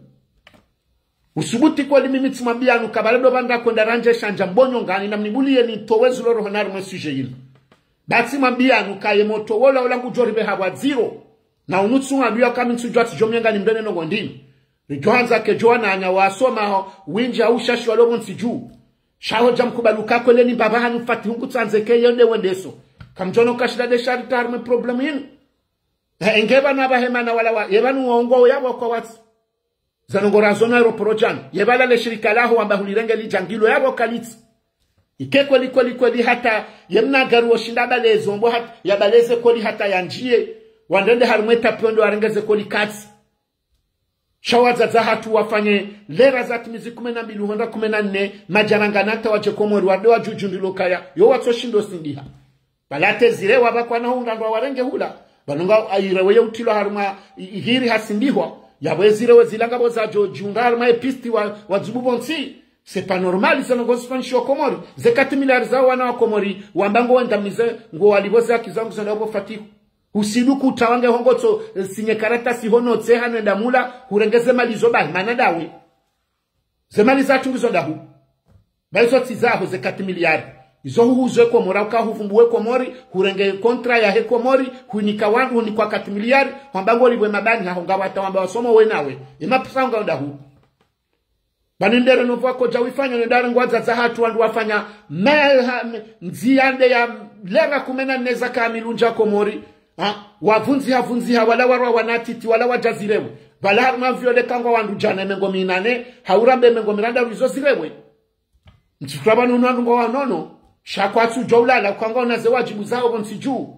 Usubuti kweli mimi tsimwambiyanu ka pvala ndo pvanda kwenda randje shandja mbonyo ngani na mnibuliye nitowe zulo roho na harumwa e sujet yinu. Ba tsimwambiyanu ka ye moto wola wola ngudjo ripveha pvwa dziro. Na unu tsimwambiya ka mi ntsudjuwa tsidjo myenga ni mdrene ndrongoo ndini. Ridjo handza kedjo wananya wasoma ho, windji ha ushashi walo pvo ntsi dju. Sha ho dja mkubali uka kweli ni mbaba hanyu fatihu ngutsandze ke yende wendeso. Kamdjono kashida nde sha rita harumwa e problème yinu. He, nge pvanu apvahe mana wala wa, ye pvanu waongoa yapvo kwa watsi. Ze ndrongoo razona aéroport djana. Ye pvala le shirika laho wamba hulirenge lidja ngilo yapvo kalitsi. Ike kweli, kweli, kweli hata, ye mna gari wo shinda pvale zombo hata, yapvale ze likoli hata yandjiye. Wandrende harumwa e tapi wende warenge ze likoli katsi. Sha wadzadze hatru wafanye lera za timizi kume na mbili hwenda kume na nne, madjarangana hata wadje Komori wade wadjudju ndilo kaya, yo watso shindo sindiha. Pvala te zirewa pvakwana hundra ndo warenge hula. Pvanu nga ayirewe ye utilwa harumwa i-, ihiri hasindihwa. Yapvo ezirewe zila ngapvo zadjo djundra harumwa e piste wa, wa dzubu pvontsi. C'est pas normal, ze ndrongoo zifanyishiwa Komori. Ze quatre milliards za wana wa Komori, wamba ngo wenda mize, ngo walipvo ze haki zangu zenda pvo fatihu. Usidu kutawange hongo tso, eh, sinye karatasi hono tse hano enda mula, hurenge ze mali zo bahi, mana ndawe. Ze mali zatru ngizo ndahu. Ba izo tsi zaho ze quatre milliards. Izo huhuzo e Komori, uka huvumbuwe Komori, hurenge contrat yahe Komori, hunika wandru, hunikwa quatre milliards, hwamba ngo lipvwe mabani, haho ngapvo hata wamba wasomo we nawe. Ema pesa ngayo ndahu. Pvanu nde rénover wakodja wifanya, nde ndare ngwadzadze hatru wandru wafanya, me, ha, me, ndziya nde ya lera kume na nne za kamili undja Komori. Ha, wavundziha, vundziha, wala warwa wana titi, wala wadja zirewe. Pvala harumwa avion le kangwa wandru djana mengo minane, hau rambe mengo mirandaru izo zirewe. Ntsukura pvanu unu wandru ngwawanono, sha kwatsudjuwa ulala, kangwa una ze wadjibu zaho pvontsi dju.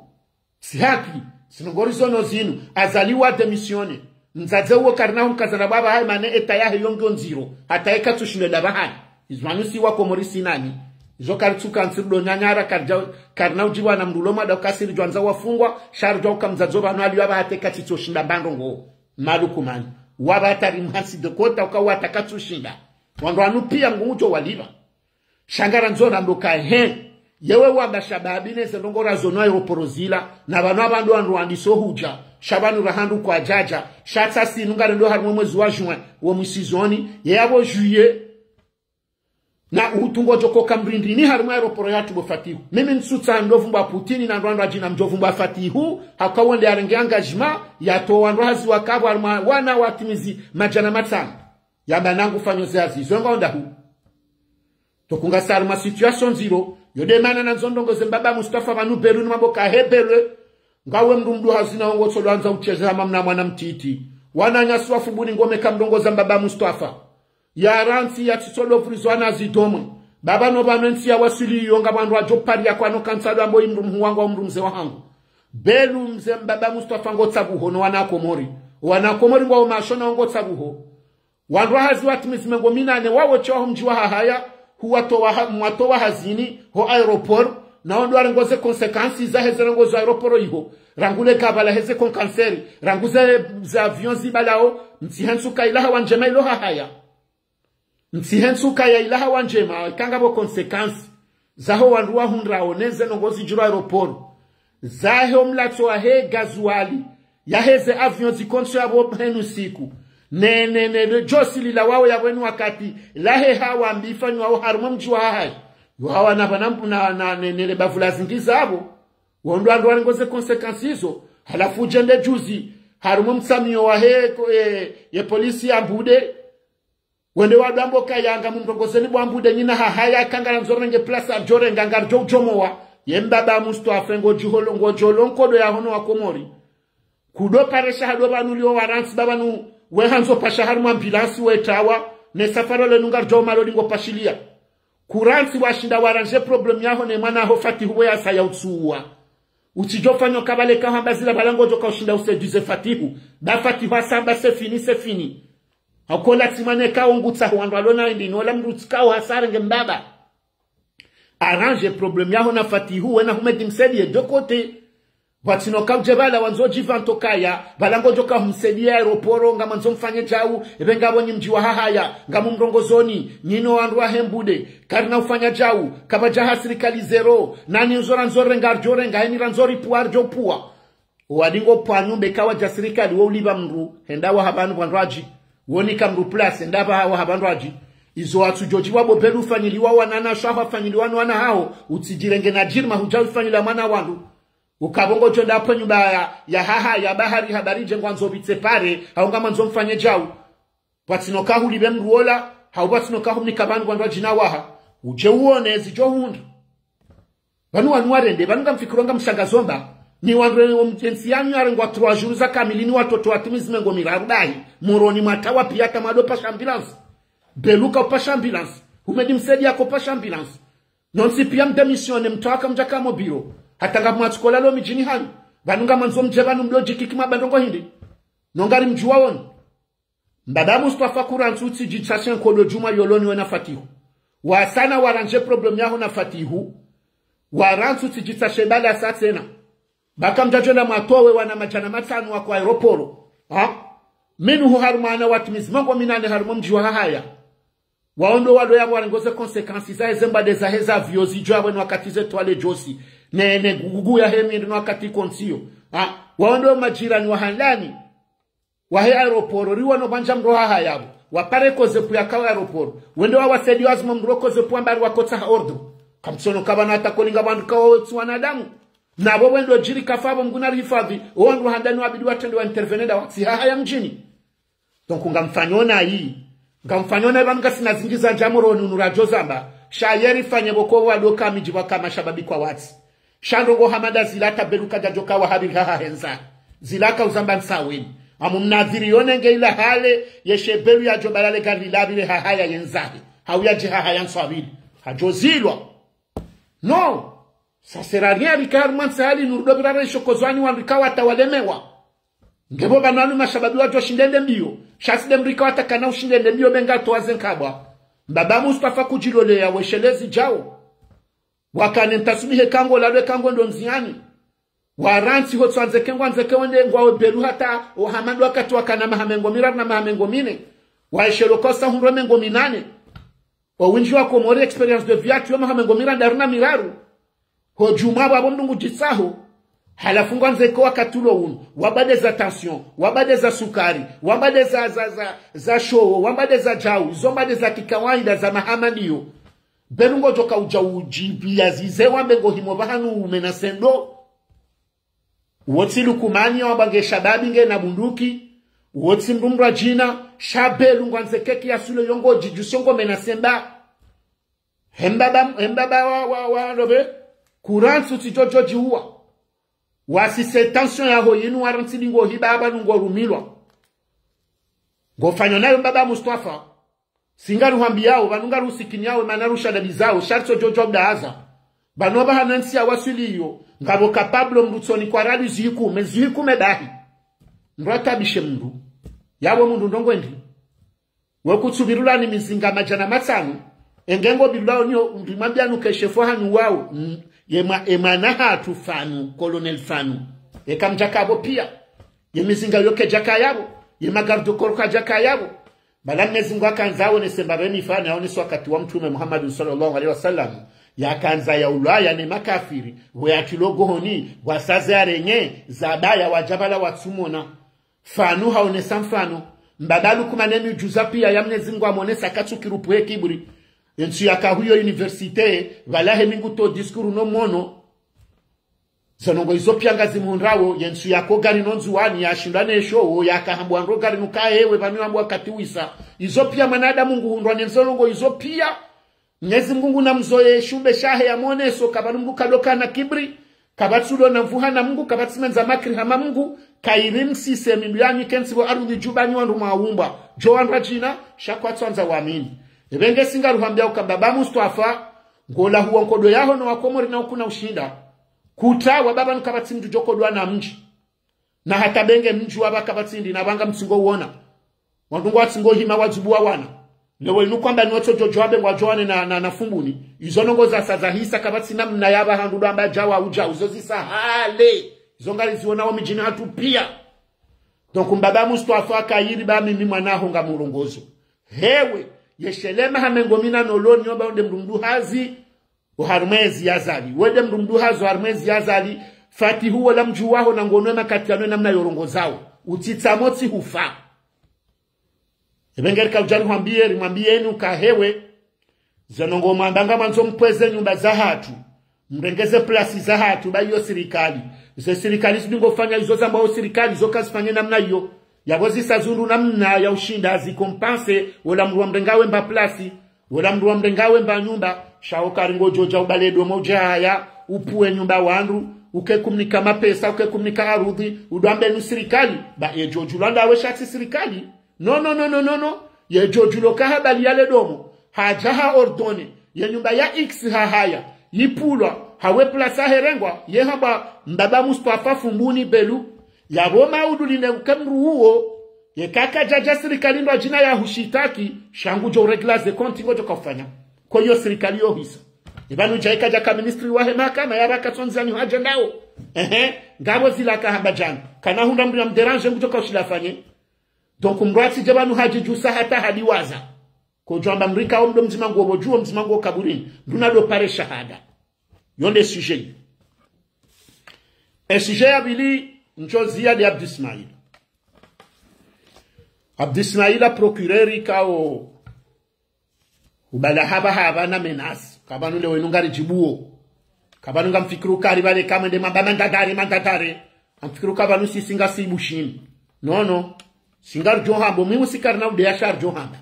Si haki, zinu ngori zono zinu, Azali wa démissionner. Mdzadze uwo karina humkaza na baba haye mane eta yahe yo ngiyo ndziro, hata yeka tsushindo ndapvahali. Izo pvanu si wa Komori si nani. Izo karitsuka ntsiru do nyanyara karidja, karina udjibwa na mdru lo mwada ukasiri djwandza wafungwa, sha ridjuwa uka mdzadze pvanu aliyo apva hata yeka tsitsoshinda mbandrongoo. Malukumani. Wapva hata rimhansi de kota uka wata katsushinda. Wandru wanu piya mngu mudjo walipva. Sha ngarandzo nambe uka he, yewe wamba shababi ne ze ndrongoo razono aéroport zila, na pvanu apva ndo wandru wandiso hudja, sha pvanu rahandru kwadjadja, sha tsasi inu ngarendo harumwa e mwezi wa juin, wo mwisizoni, ye yapvo juillet. Na utungo djoko kamrindini harumwa aéroport ya tubo Fatihu. Mimi ntsutsaha ndo vumbwa Putini na ndo wandru wadjina mdjo vumbwa Fatihu, haka wonde yarenge engagement, yatowa wandru hazi wakapvo harumwa wana watimizi madjana matsanu. Yamba nangu fanyo ze hazi, zo nga wonda hu. Tokunga sa harumwa situation ndziro, yo nde mana nandzo ndrongoze mbaba Mustafa pvanu Belu ni mambo ka he Belu, ngawe mdru mdru hazi na wongo tsodo wandza utseze hama mna mwana mtiti. Wananyasi wa Fumbuni ngome kamdrongoza mbaba Mustafa. Yarantsi yatsitsodo vurizwa na zidomwe. Baba no pvanu entsi ya waswili yo nga wandru wadjo pariya kwano kantsa ndo ambo imdru mhuu wangu au mdru mze wahangu. Belu mze mbaba Mustafa ngo tsabuho no wana Komori. Wana Komori ngwao masho na wongo tsabuho. Wandru hazi watimizi mengo minane wawo tsi waho mdji wa Hahaya, huwatowa ha-, mwatowa hazini, ho aéroport, na wo ndo warengo ze conséquences za heze rengo za aéroport iho. Rangu le gabala heze concanceri, rangu ze, ze avion zibalao, ntsihe ntsuka ila hawa ndjema ilo Hahaya. Ntsihe ntsuka ya ila hawa ndjema, ikanga pvo conséquences. Zaho wandru wahundrao, neze ndrongo zidjiro aéroport. Zahe omlatso wahe gazuali. Yaheze avion zikontso yapvo henu siku. Ne, ne, ne, ne, djosi lilawao yapvo henu wakati. Lahe hawa mbi ifanywao harumwa mdji wa Hahaya. Yo hawa na pvana mpu na, na, ne, ne, le bavu la zingi zapvo. Wo ndo wandru warengo ze conséquences izo. Halafu udje nde juzi. Harumwa mtsamiyo wahe, ko-, e, ye polisi ya Mbude. Wende wadambo kaya ngamumrongozeni bwa Mbude nyina Hahaya kangala ndzo renge place adjo renga ngaridjo udjomowa. Ye mbaba Mustafa ngo djiholo ngo djolo nkodo ya hono wa Komori. Kudo paresha hado pvanu lio warantsi baba nu we handzo pasha harumwa ambulance we tawa. Ne safari lenu ngaridjo maloli ngo pashiliya. Kurantsi washinda waranje problème yaho ne mwana ho Fatihu we yasa ya utsuwa. Utsidjo fanyo kabale kahamba zila bala ngodjo ka ushinda uséduire Fatihu. Ba Fatihu asamba c'est fini, c'est fini. Hakola tsimane kao ngutsaho wandru walona indi, nola mdru tsikao hasara nge mbaba. Arrange problème yaho na Fatihu, wena Humedi msaidie de côté. Pvatsino kaudje bala wandzo djivanto kaya, bala ngodjo ka humsaidia aéroport, ngamandzo mfanye djau, ebe ngapvo nyi mdji wa Hahaya, ngamumrongozoni, nyino wandru wahe Mbude, karina ufanya djau, kapvadja ha sirikali zéro, nani ndzo randzo renga ardjo renga, heni randzo ripvua ardjo pvua. Wadingo pvanu beka wadja sirikali wo ulipva mdru, henda waha pvanu pvandru wadji. Wonika mdru place, henda pvaha waha pvandru wadji. Izo watsudjodji wabo Belu ufanyiliwa wanana shwaho afanyiliwa no wana haho, utsidjirenge na djirima hudja ufanyila mwana wandru. Ukapvo ngodjo nda pvo nyumba ya, ya Hahaya bahari habari dje ngwandzo pvitse pare, hau ngamandzo mfanye djau. Pvatsino kahulipve mdru wola, hau pvatsino kahumnika pvanu pvandru wadjina waha. Udje uone zidjo hundra. Pvanu wanu warende, pvanu ngamfikiro ngamshangazo mba. Ni wandru wo mdjensi yanyu yarengwa trois jours za kamili ni watoto watimizi mengo miraru bahi. Moroni mwatawa piya hata mwado pasha ambulance. Belu ka upasha ambulance. Humedi msaidie ako pasha ambulance. Nontsi piya mdémissionné mtawa kamdjaka mo biro. Hata ngamwatsukola lo midjini hanyu. Pvanu ngamandzo mdje pvanu mdo djikiki mwa ba ndrongo hindri. No ngari mdjuwa wonu. Mbaba Mustafa kurantsi utsidjitsashe nkodo djumwa yoloni wena Fatihu. Wasana waranje problème yaho na Fatihu. Warantsi utsidjitsashe bala sa tsena. Baka mdjadjo na mwatowe wana madjana matsanu wa kwa aéroport. Ha? Minu hu harumwa wana watimizi mengo minane harumwa mdji wa Hahaya. Wao ndo walo yapvo warengo ze conséquences za heze mbade za heza avion zidjo yapvo no wakati ze twale djosi. Ne, ne gugugu yahe mindi no wakati kontsiyo. Ha? Wao ndo majirani wa handani. Wahe aéroport, riwano pvandza mdru Hahaya pvo. Wapare koze pvu ya kawo aéroport. Wende wawasaidia wazima mdru koze pvu ambari wakotsaha ordre. Kamtsono kapvana hata kolinga wandru kawo tsi wanadamu. Na pvo wendo djiri kafa pvo Mngu narihifadhi, o wandru handani wabidi watrende wa intervenir nda watsi Hahaya mdjini. Donc ngamfanyo na yi. Ngamfanyo na yi pvanu ngasina zingi za dja Moroni unu radjo zamba. Sha yeri fanye pvo ko wado ka midji pvwa ka mashababi kwawatsi. Sha ndrongo hama nda zila hata Belu kadjadjo ka wahabiri haha hendza. Zila ka uzamba ntsaweni. Amu mnadhiri yone nge ila hale, yeshe Belu yadjo balale gari lila pvile Hahaya yendzahe. Hau yadje Hahaya ntswabili. Hadjo zilwa. Non. Ça sert à rien, rika harumwa ntsi hali nurdo pvira resho kozwani wandru ka wata walemewa. Ngepvo pvanu wanu mashababi wadjo shindende mbiyo. Sha si de mdru ka wata kana ushindende mbiyo be nga towa ze nkabwa. Mbaba Mustafa kudjiloleya weshelezi djao. Wakane ntasubihe kango ladwe kango ndo ndziani. Warantsi ho tswandzeke ngwandzeke wende ngwawe Belu hata o hama ndo wakati wakana maha mengo miraru na maha mengo mine. Waeshelo kosa hundro mengo minane. O windji wa Komori expérience de vie yatru yo maha mengo miraru na miraru. Ho djumwa pvapvo mdru ngudjitsaho. Halafu ngwandzeko wakati ulo unu. Wambade za tension, wambade za sukari, wambade za, za, za, za showo, wambade za djau, zo mbade za kikawaida za maha mandiyo. Be lu ngodjo ka udja udjipviya zize wambe ngo himo pvahanu ume na sendo. Uwo tsi Lukumani yawamba nge shababi nge na bunduki. Uwo tsi mdru mdru wa djina. Sha be lu ngwandze keki ya sule yo ngodjidjusio ngo me na semba. Hembaba, hembaba wa, wa, wa, love. Kurantsu tsi djodjo djiuwa. Wasi se tension yaho yinu warantsi dingo hiba aba nungo rumilwa. Ngofanyo nayo mbaba Mustafa. Singa ruhambiyao, pvanu nga rusikiniyao, mana rushadadizao, sha ritso djodjo udahaza. Pvanu apvaha na ntsi ya waswili iyo, ngapvo capable mdru tsoni kwa rali zihikume, zihikume dahi. Mdru atabishe mdru. Yapvo mdru ndrongo ndri. We kutsupvirula ni mizinga madjana matsanu, enge ngo pvirulao niyo, ndri mwambia nuke shefu hanyu wao, mm, ye mwa-, ye mwana hatru Fanu, Colonel Fanu. Eka mdjaka apvo pia. Ye mizinga yo kedjaka yapvo, ye magarde du corps kadjaka yapvo. Bala Mwenyezi Mungu hakandza aonese mbapvi mifano, yaonese wakati wa Mtrume Muhammad swallallahu alaihi wasallam, yakandza yaulwaya ne makafiri, pvo yatrilwa gohoni, wasaze yarenye, zabaya wadja pvala watsumona. Fanu haonesa mfano, mbaba Lukumani ne miujiza pia ya Mwenyezi Mungu amonesa katsu kirupu he kibri. Entsu yaka huyo université, pvala he mingu to discours no mono. Ze ndrongo izo pia ngazimuhundrawo, yentsu yako gari no Ndzuwani, yashindwa ne showo, yakahambwa ndro gari nuka hewe, pvanu hambwa kati wisa. Izo pia mwanadamu nguhundrwa ne ze ndrongo izo pia. Mwenyezi Mungu na mzoye shumbe shahe ya moneso, kapvanu Mungu kadoka na kibri, kapvatsi ulo na mvuha na Mungu, kapvatsi mwenza makri hama Mungu, kayiri msise mindru yanyu kentsi pvo arudhi djuu pvanu wandru mwaumbwa. Djo wandru wa djina, sha kwatsu wandza wamini. Epvenge singa ruhambia uka mbaba Mustafa, ngola huwa nkodo yaho no Wakomori na ukuna ushinda. Kuta wa baba nuka pvatsi mdru djo kodwa na mdji. Na hata benge mdji wa pvaka pvatsi ndi na pvanga mtsingo uona. Wandru ngwatsingo hima wadzubu wa wana. Lewo inu kwamba ni watso djodjo wabe ngwadjo wane na, na, na Fumbuni. Izo ndrongo za sa za hisa kapvatsi namna ya pvaha ndru ndo amba djawa udja. Uzo zisa hale. Izo ngari ziona wo midjini hatru pia. Donc mbaba Mustafa kayiri ba mimi mwana ho ngamurongozo. Hewe, yeshelema ha mengo mina no loni oba onde mdru mdru hazi, oharumwa ezi yazali. Wende mdru mdru hazo harumwa ezi yazali, fatihu wola mdji waho na ngono makati yanu namna yorongozao. Utsitsa motsi hufa. Epvenge rika udja rihwambiye, rimwambiyeni uka hewe, ze ndrongo mwamba ngamwandzo mpveze nyumba za hatru, mrenge ze plasi za hatru, ba iyo sirikali. Ze sirikali zidungo fanya izo zambwao sirikali, zo kazifanye namna iyo. Yapvo zisa zundru namna ya ushinda zikompanse, wola mdru wa mrenga wemba plasi, wola mdru wa mrenga wemba nyumba, sha wo kari ngodjo dja ubale domo udja haya, upvuwe nyumba wandru, uke kumnika mapesa, uke kumnika arudhi, udo wambe nu sirikali, ba yedjo djulwa ndawe sha tsi sirikali. Non, non, non, non, non, non. Yedjo djulo ka habali yale domo. Hadja ha ordonné. Ye nyumba ya X ha haya. Yipvulwa. Hawe plasi herengwa. Ye hamba mbaba Mustafa Fumbuni Belu. Yapvo maudu line uke mdru uwo. Ye kaka djadja sirikali ndo djina ya hushitaki. Sha ngudjo uregla ze konti ngodjo ka ufanya. Kwa iyo sirikali yo hisa. Epvanu dja ika djaka ministri wahe mahakama ya pvaka tsondzi anyu hadja ndawo. Ehe. Ngapvo zila kahamba djana. Kana hundra mdru ya mdéranger ngudjo ka ushila fanye. Donc, mdru atsidje pvanu hadjidjusa hata hadiwaza. Kodjo amba mdru ika wo mdo mdzima nguwo pvo dju, wo mdzima nguwo kaburini. Mdru nado pare shahada. Yo nde sujet. E sujet ya pvili, ntsozi ya de Abdou Ismail. Abdou Ismail a procureur ikao ubala hapva hapva na menace. Kapvanu lewo inu ngari djibuo. Kapvanu ngamfikiri uka ari pvale kamwe nde mamba mandadari, mandadari. Amfikiri uka pvanu sisi ngasi Bushini. Non, non. Singa ridjo hamba, mwimu sikari na udeya sha ridjo hamba.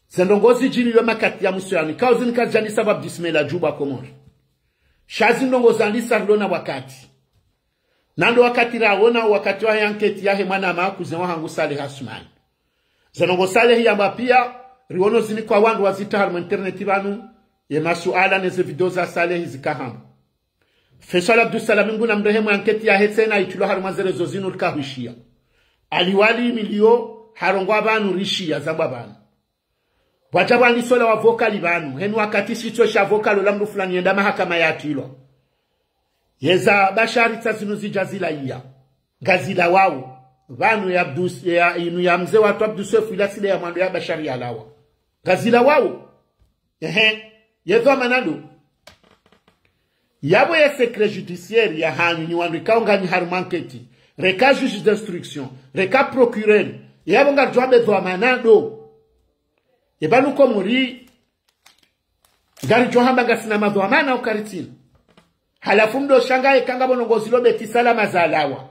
Ze ndrongo zidjiri yo makati ya mwiso yanu. Ikao zinu kazidjandisa pva Abdou Ismail Djouba Komori. Sha zi ndrongo zandisa rilo na wakati. Na ndo wakati raona wakati wa enquête yahe mwana ma cousin wahangu Saleh Assoumani. Ze ndrongo Saleh yamba pia, riono zinikwa wandru wazitria harumwa internet pvanu, ye masuala ne ze video za Saleh zikahamba. Faisal Abdou Salam Nguna mrehemu enquête yahe tsena itrilwa harumwa ze réseaux zinu rikahwishiya. Ali Wali Milio harongoa pvanu rishiya zambwa pvanu. Pvwadja pvwandiswa ola wa vocal pvanu, heni wakati shitso sha vocal ola mdru fulani yenda mahakama yatrilwa. Yeza Bashari tsa zinu zidja zilaiya. Ngazilawao. Pvanu ya Abdou, ya, inu ya mze watru Abdou Soefo ila tsi nde ya mwando ya Bashari yalawa. Ngazilawao. Ehe. Ye dhwamana ndo. Yapvo ye secret judiciaire yahanyu nyi wandru ikao nganyi harumwa enquête. Reka juge d'instruction. Reka procureur. Yapvo ngaridjo wambe dhwamana ndo. Epvanu Komori, Ngaridjo hamba ngasina madhwamana au karitsina. Halafu mdru shangaye eka ngapvo ndrongoo zilo Beti Salama zalawa.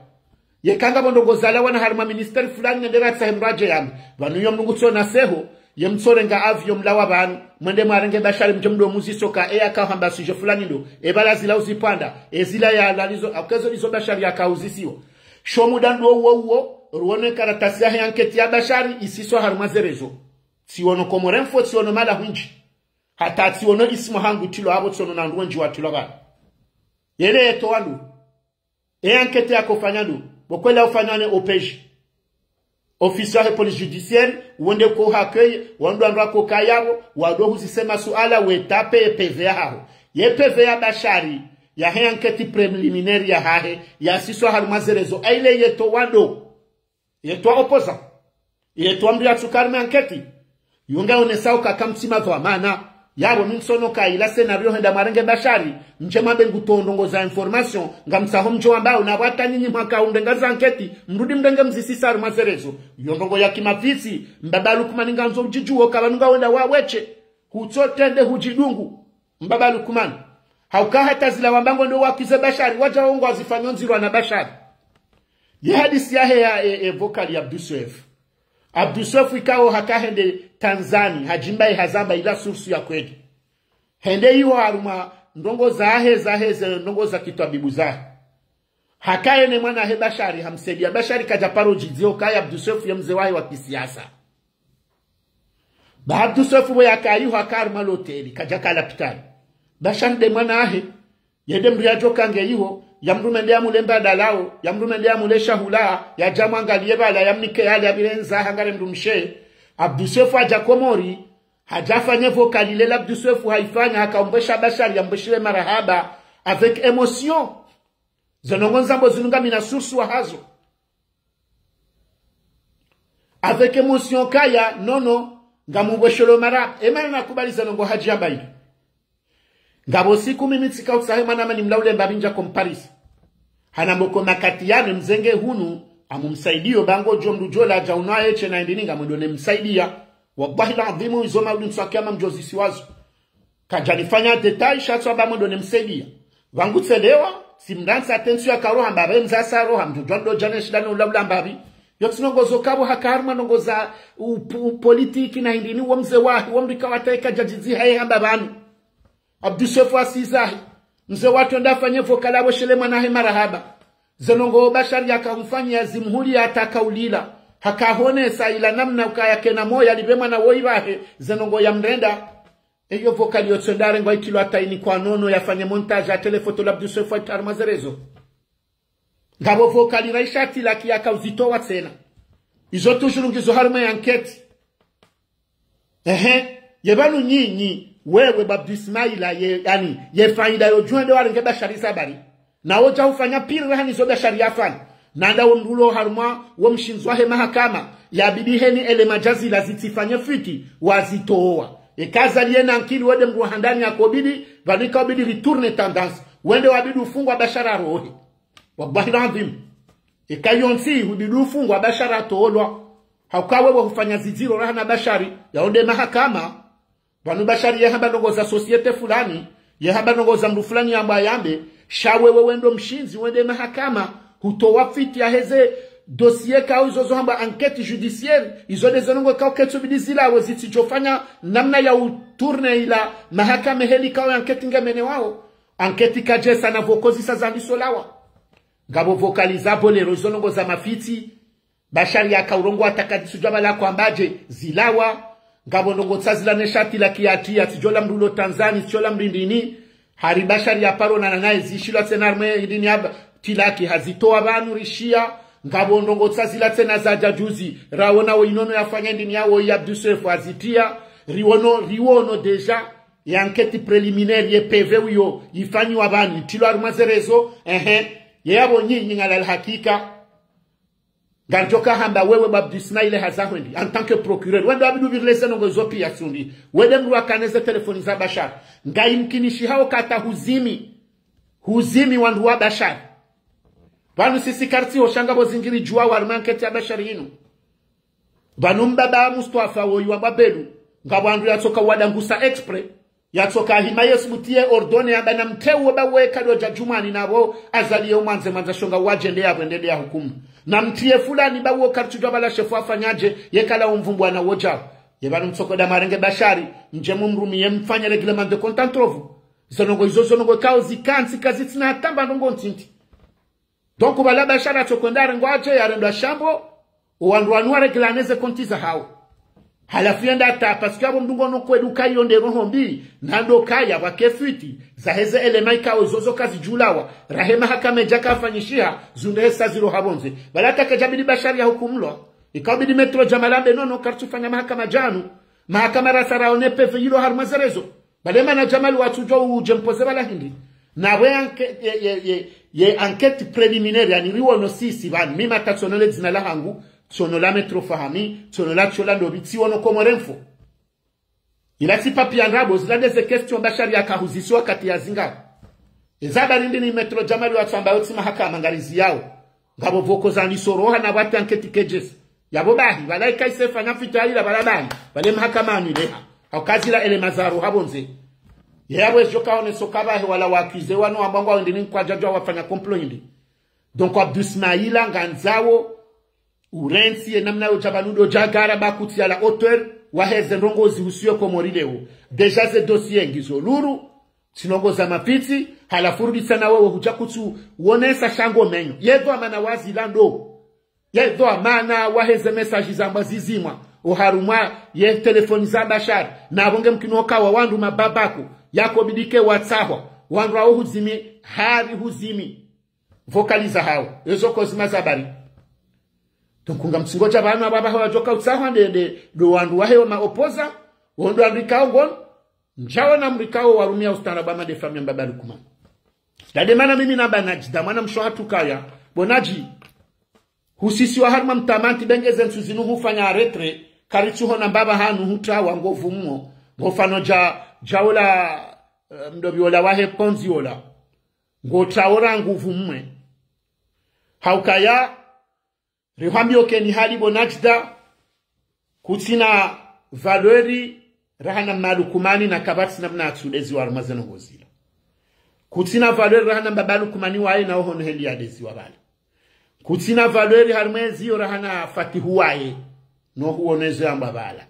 Yeka ngapvo ndrongoo zalawa na harumwa ministère fulani nende ratsahe mdru adje yambe. Pvanu iyo mdru ngutso na seho, ye mtsorenga avion mlawa pvanu, mwende mwarenge Bashari mdje mdo muziso ka eya kahamba sujet fulani ndo, epvala zila uzipvanda, ezila ya lalizo, akezo ndizo Bashari yakauzisiwa. Sho muda ndo uwo uwo, ruone karatasi yahe enquête ya Bashari, isiswa harumwa ze réseaux. Tsiono Comores Info, tsiono mahala hwindji. Hata tsiono ismu hangu tilo apvo tsiono na wandru wendji watilo pvanu. Yele yeto wandru. E enquête yakofanya ndo. Pvo kweli ufanywa ne O P J. Officier wahe police judiciaire, wende ko accueil, wandru wandru wako kaya pvo, wado huzise masuala wetape ye P V yahaho. Ye P V ya Bashari, yahe enquête préliminaire yahahe, yasiswa harumwa ze réseaux, aile yeto wandru. Yetwa opposant. Yetwa mdru yatsuka harumwa enquête. Yo ngayonesao ka kamtsi madhwamana. Yapvo mi ntsono ka ila scénario henda mwarenge Bashari. Mdje mwambe ngutowa ndrongoo za information. Ngamtsaho mdjo wambao na pvwata nyinyi mwaka undrenga za enquête. Mrudi mrenge mzisisa harumwa ze réseaux. Yo ndrongoo ya kimafitsi. Mbaba Lukmani ngandzo udjidjuwo ka pvanu ngawenda waweshe. Hutsotrende hudjidungu. Mbaba Lukmani. Hauka hata zila wamba ngo ndo wakize Bashari, wadja wongo wazifanyo ndziro na Bashari. Ye hadisi yahe ya, e, e, vocal ya Abdou Soefo. Abdou Soefo ikao haka hende Tanzanie, hadjimba ye hazamba ila source ya kweli. Hende iho harumwa ndrongoo zahe, zahe, ze ndrongoo za kitwabibu zahe. Haka yene mwana he Bashari, hamsaidia. Bashari kadja paro djidzio kaya Abdou Soefo ye mze wahe wa kisiasa. Ba Abdou Soefo pvo yaka iho haka harumwa loteli, kadjaka lapitali. Bashari nde mwana wahe, yende mdru yadjo kange iho, ya mdru mende ya mule mbadalao, ya mdru mende ya mule shahula, yadja mwangaliye pvala, ya mnike yale ya pvire ndza hangare mdru mshe. Abdou Soefo hadja Komori, hadja fanye vocal ile la Abdou Soefo haifanya, haka umbesha Bashari, ya mbeshile marahaba, avec émotion. Ze ndrongoo ndzambo zinu ngamina source wahazo. Avec émotion kaya, nono, ngamubweshelo mara, emana nakubali ze ndrongoo hadjamba ile. Ngapvo siku mimi tsika utsahe mwana mani mlaule mbapvi ndja comparisa. Hana moko makati yane mzenge hunu, amumsaidiyo bango djo mdru djo ladja unwa yeshe na indini ngamwendo ne msaidia. Wallahi ladhimu izo mauli ntswa kiyama mdjozisiwazo. Kadjanifanya détail, sha tswa ba mwendo ne msaidia. Pvangu tselewa, si mdru ntsa attention ya karoha mbapvi, mza sa roha, mdru djwa ndo djane shida ne ulaula mbapvi. Yo tsi ndrongoo zo kapvo haka harumwa ndrongoo za u-, u-, politiki na indini wo mze wahe, wo mdru ikao hata eka djadjidzi haye hamba pvanu. Abdou Soefo asizahi. Mze watru nda afanye vocal apvo shele mwana he marahaba. Ze ndrongoo Bashari yaka humfanyiya zimhuli yataka ulila. Haka honesa ila namna ukaya kena moyo yalipve mwana woyi pvahe. Ze ndrongoo ya mrenda. Eyo vocal yo tsenda arengwa itilwa hata inikwa nono yafanye montage ya tele photo la Abdou Soefo ya harumwa ze réseaux. Ngapvo vocal raisha Tilaki yaka uzitowa tsena. Izo toujours ngizo harumwa ye enquête. Ehe, ye pvanu nyinyi, wewe Abdou Ismaila, ye, yaani, ye faida yo djuhende warenge Bashari za bari. Na wodja ufanya pire raha nizo Bashari yafanya. Nanda wo mdru ulo harumwa wo mshindzi wahe mahakama, yabidi heni ele madjazila zitsifanye fiti, wazitowa. Eka zaliye na nkili wende mdru wa handani yakobidi, pvanu ikobidi ritourne tendance. Wende wabidi ufungwa Bashari arohe. Wallahi ladhimu. Eka yontsi hubidi ufungwa Bashari atolwa. Hauka wewe hufanya zidziro raha na Bashari, ya wende mahakama. Pvanu Bashari ye hamba ndrongoo za société fulani, ye hamba ndrongoo za mdru fulani yamba yambe, sha wewe wendo mshindzi wende mahakama, hutowa fiti yaheze dossier kao izo zo hamba enquête judiciaire, izo nde ze ndrongoo kao ketsu bidi zilawe zitsidjofanya namna ya utourne ila mahakama heli kao enquête ngemenewao. Enquête kadjesa na pvoko zisa zandiso lawa. Ngapvo vocal za bolero, izo ndrongoo za mafitsi. Bashari yaka urongowa hata kadisudja pvala kwamba dje, zilawa. Ngapvo ndrongoo tsa zila ne sha Tilaki yatiya, tsidjola mdru ulo Tanzanie, tsidjola mdru indini. Hari Bashari yaparo nana naye zishilwa tsena harumwa indini ya Tilaki hazitowa pvanu rishiya. Ngapvo ndrongoo tsa zila tsena zadja juzi, raona wo inono yafanya indini yawo ya Abdou Soefo hazitiya. Riwono, riwono déjà, ye enquête préliminaire ye P V uyo, ifanyiwa pvanu, itilwa harumwa ze réseaux, ehe, ye yapvo nyinyi ngalal hakika. Ngardjoka hamba wewe Abdou Ismaila haza hwendi, en tant que procureur, wendo wabidi upvirile ze ndrongoo zo piya sundi. Wende mdru wakane ze telefoni za Bashari. Ngayimkinishiha hata huzimi. Huzimi wandru wa Bashari. Pvanu sisi kartsi hosha ngapvo zingiridjuwa harumwa enquête ya Bashari inu. Pvanu mbaba Mustafa woyi wa Babelu. Ngapvo wandru yatsoka wadangusa exprès. Yatsoka hima ye subuti ye ordonné yamba namtrie uwo ba we kado dja djumwani na wo Azali ye umwandze mwandza shonga wadjende ya bwendende ya hukumu. Namtrie fulani ba wo karitsudjwa bala shefu afanyadje, ye kala umvumbwa na wo djao. Ye pvanu mtsokoda mwarenge Bashari, mdje mumrumiye mfanye règlement de compte entre vous. Zo ndrongoo izo zo ndrongoo ikao zikantsi kazitsina hata mba ndrongoo ntiti. Donc, bala Bashari atsokwenda arengwa adje, yarendwa shambo, owandru wanu wareglane ze konti zahao. Halafu yenda ata, parce que apvo mdru ngono kwedu kayo nde roho mbi, nando kaya, pvwake fuite, zaheze éléments ikao zozo kazidjulawa, rahe mahakama idja kafanyishiha, zunde hesa zilo hapvondze. Bala ata kadjabidi Bashari yahukumulwa, ikao bidi Maître Djamal ambe nono, karitsufanya mahakama djanu, mahakama rasa raone peve yilo harumwa ze réseaux. Bale mana Djamal watsudjwa udje mpoze bala hindri. Na we enquête, ye, ye, ye, ye enquête préliminaire, yaani riwono sisi pvanu, mi mata tsiono le dzina lahangu, tsiono la Maître Fahami, tsiono la tsiola ndopvi, tsiono Comores Info. Ila tsi papier ndrabo, zila nde ze questions Bashari yakahuziswa wakati yazinga. Eza habari ndini Maître Djamal watsuamba yo tsi mahakama ngariziyao. Ngapvo pvoko zandisoroha na pvwati enquête kedjesi. Yapvo bahi, pvala ika ise fanya fuite yila pvala bahi, pvale mahakama anu ileha. Hauka zila éléments zaroha pvondze. Ye yapvo ezidjo kaoneso ka pvahe wala wakize wanu wamba ngwao ndini nkwadjadjwa wafanya complot hindri. Donc Abdou Ismaila ngandzao, urentsi ye namna yo dja pvanu ndo djagara ba kutsi à la hauteur, waheze ndrongoo zihusuyo Komori leo. Déjà ze dossiers ngizo lulu, tsi ndrongoo za mafitsi, halafu ruditsana wewe hudja kutsu wonesa shango menyo. Ye dhwamana wa zila ndo. Ye dhwamana waheze message zamba zizimwa, oharumwa ye telefoni za Bashari, na pvo nge mkino kawa wandru mababako, yakobidike watsahwa, wandru wao huzimi, hari huzimi. Vocaliser hao, ezo kozima za habari. Donc ngamtsingodja pvanu apvo apvaha wadjoka utsahwa nde, nde, ndo wandru wahe wa ma opposants, wondo wandru ikao ngono, ndjao na mdru ikao warumia ustaarabu ama nde famille ya mbaba Lukman. Ndade mana mimi namba Najda, mwana mshe hatru kaya, bo Naji, husisiwa harumwa mtamanti benge ze ntsu zinu hufanya retrait, karitsuhona mbaba hanu hutrawa nguvu mwo, ngofano dja, dja ola, eh, mdopvi ola wahe pondzi ola. Ngotrawo ra nguvu mwe. Haukaya, rihwambiyo keni hali bo Najda, kutsina valeur raha na Mma Lukumani na kapvatsi namna atsudeziwa harumwa ze ndrongoo zila. Kutsina valeur raha na mbaba Lukumani waye na ohono heli yadeziwa pvala. Kutsina valeur harumwa eziyo raha na Fatihu waye, no huono ezo yamba pvala.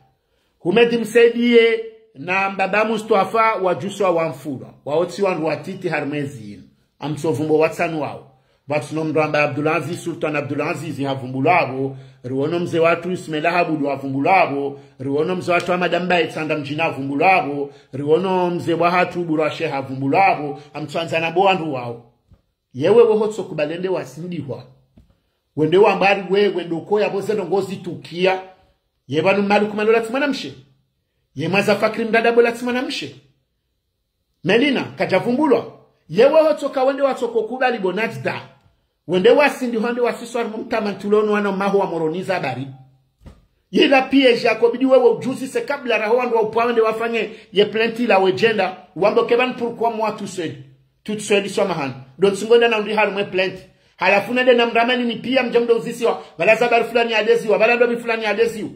Humedi Msaidiye na mbaba Mustafa wadjuswa wamfulwa, wao tsi wandru watiti harumwa ezi inu. Amtsovumbo watsanu wao. Pvatsuno mndru amba Abdulaziz, Sultan Abdulaziz havumbulwa pvo, riwono mze watru Ismaila Habudu havumbulwa pvo, riwono mze watru Ahmada Mbaye Tsanda Mdjini havumbulwa pvo, riwono mze wahatru Burashe havumbulwa pvo, amtswandzana bo wandru wao. Yewe weho tsokubalende wasindihwa. Wende wamba ari wewe ndo koya pvo ze ndrongoo zitukia. Ye pvanu Mma Lukumani ola tsi mwana mshe. Ye mwanza Fakri Mdadabu ola tsi mwana mshe. Melina, kadjavumbulwa. Yewe hotsoka wende watsoko kubali bo Najda. Wende wasindihwa nde wasiswa harumwa mtamanti ule ono wana maho wa Moroni za habari. Yila piège yakobidi wewe udjuzise kabla raho wandru wa upwa wende wafanye ye plainte ila wedjenda, wambe ke pvanu pourquoi moi tout seul. Tout seul iswa mahana. Donc tsingonda na undi harumwa ye plainte. Halafu nende na mramani ni pia mdje mdo uzisiwa, pvala za habari fulani yadeziwa, pvala ndopvi fulani yadeziwa.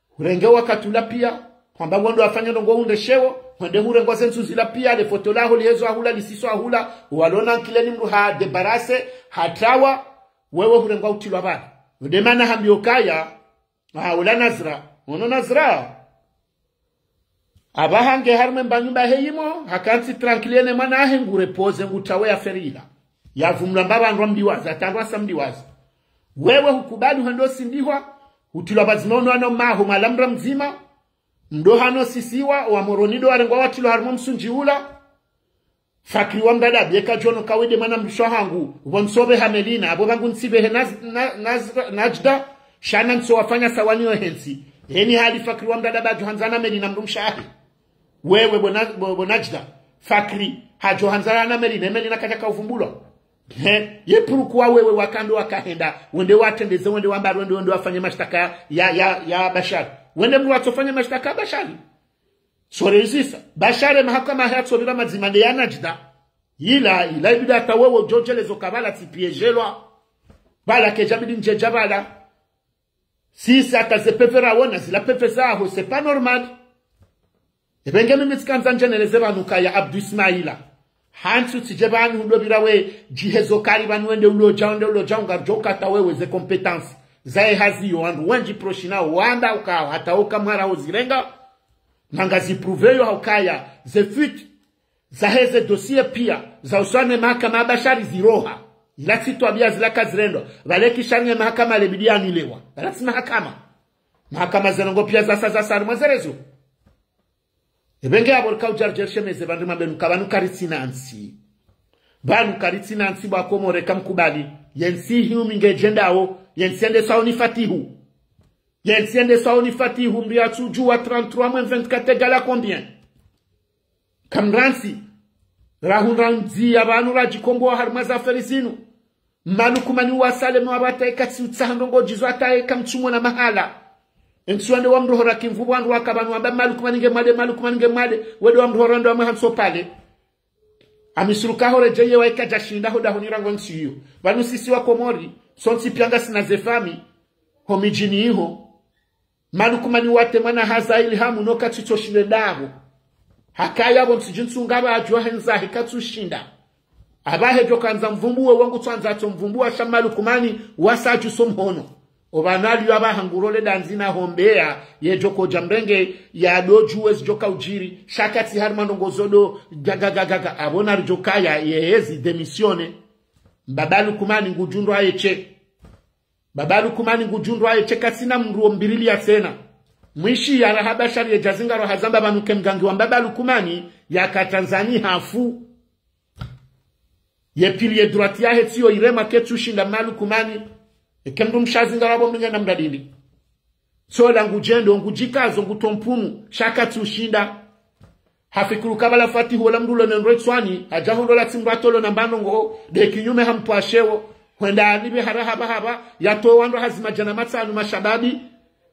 Hurenge wakati ula pia, hwamba ngondo wafanya ndrongoo hundre sheo, hwende hurengwa ze ntsu zila pia, le foto laho lihezwa hula, lisiswa hula, walona nkileni mndru ha débarrasser, hatrawa, wewe hurengwa utilwa pvala. Nde mana hambiyo kaya, ah, ula Nazra, ono Nazra. Apvaha nge harumwa mba nyumba heyimo, hakantsi tranquille ne mwana ahe ngu reposer ngutrawe ya ferila. Yavumlwa mba pvandru mdiwaza, tandwa sa mdiwaza. Wewe hukubali hwendo sindihwa, hutilwa pvadzima ono ano maho mwalamra mdzima, mdo hano sisiwa, wa Moroni ndo warengwa watilwa harumwa msundji ula. Fakri wa Mdadabu, yeka djono kawe nde mwana mshe wahangu, pvo ntsobe ha Melina, apvo pvangu ntsibe he Naz-, Na-, Naz-, Najda, sha na ntso wafanya sawa ni yo hentsi. Heni hali Fakri wa Mdadabu adjo handzana Melina mdru mshe wahe. Wewe bo Na-, bo, bo Najda, Fakri, hadjo handzana na Melina, Melina kadjaka uvumbulwa. He, ye pourquoi wewe wakando wakahenda, wende watrendeze, wende wambari, wende, wende wafanye mashtaka ya, ya, ya Bashari. Wende mdru watsofanya mashtaka ya Bashari. Sorezisa. Bashari mahakama yatsovira madzima nde ya Najda. Ila, ila ibidi hata wewe udjodjelezo ka pvala tsi piège lwa. Pvala kedjabidi ndjedja pvala. Sisi hata ze peve rawona, zila peve zaho, c'est pas normal. Epvenge mimi tsikandza ndjeneleze pvanu kaya Abdu Ismaila. Hantsi utsidje pvanu hundro pvira we djihezo kari pvanu wende ulodja, wende ulodja, ungadjo kata wewe ze compétence. Zahe hazi yo wandru wendji proche nao wanda uka hata uka mwara ozirenga. Na ngazi prouvé yo haukaya ze fuite. Zaheze dossier pia, za uswa ne mahakama ya Bashari ziroha. Ila tsi twabia zila kazirendwa. Pvale kisha ne mahakama lebidi yanilewa. Pvala tsi mahakama. Mahakama ze ndrongo pia zasa zasa harumwa ze réseaux. Epvenge apvo rika udja ridje rishemeze pvandru mambenu ka pvanu karitsina ntsi. Pvanu karitsina ntsi bo Wakomori kamkubali. Ye ntsi hiu mi ngedjendao. Ye ntsi yende sawa ni Fatihu. Ye ntsi yende sawa ni Fatihu mbi yatsudjuwa trente-trois moins vingt-quatre égale à combien ? Kamrantsi, rahundra ndziya pvanu radjikombowa harumwa ze affaire zinu. Malukumani wa Salem wa pvata eka tsi utsaha ndrongo djizo hata eka mtsumona mahala. Entsi wande wamrohora kimvu pvwandru waka pvanu wamba Malukumani nge mwade, Malukumani nge mwade, wende wamrohora ndo wamwe hantso pale. Amisiru kaho redjeye wa eka djashinda ho dahoni rangu ntsi iyo. Pvanu sisi Wakomori, sontsi pia ngasina ze famille, ho midjini iho. Malukumani watemwa na haza Ilhamu no katsitso shinde ndapvo. Hakaya pvo ntsi djintsu ngapvo adjuwa hendza hikatsu shinda. Apvahe djo kandza mvumbuwe wangu tswandza tso mvumbuwa sha Malukumani wasa adjuso mhono. Opvanu aliyo apvaha ngurole dandzi na hombeya yedjo kodja mrenge yadodjuwe zidjoka udjiri. Sha katsi harumwa ndrongo zodo gagagagaga. Apvo naridjo kaya yehezi démissionner. Mbaba Lukumani ngudjundro aye she. Mbaba Lukumani ngudjundro aye she katsina mndru wo mbiriliya tsena. Mwishi ya raha Bashari yedja zingaro hazamba pvanu ke mgangi wa Mbaba Lukumani yaka Tanzani hafu. Ye pilier droit yahe tsiyo irema ketsu shinda Malukumani. Eke mndru mshe zingaro apvo mlinga na mradindi. Tsola ngudjendo, ngudjikazo, ngutompunu, sha katsu shinda. Hafikiri uka pvala Fatihu wola mndru lo nendro itswani, hadja hondo la tsimba tolo na mbano ngo, de kinyume hampvwashewo, hwenda anipve hara hapva hapva, yatowa ndo hazi madjana matsanu mashababi,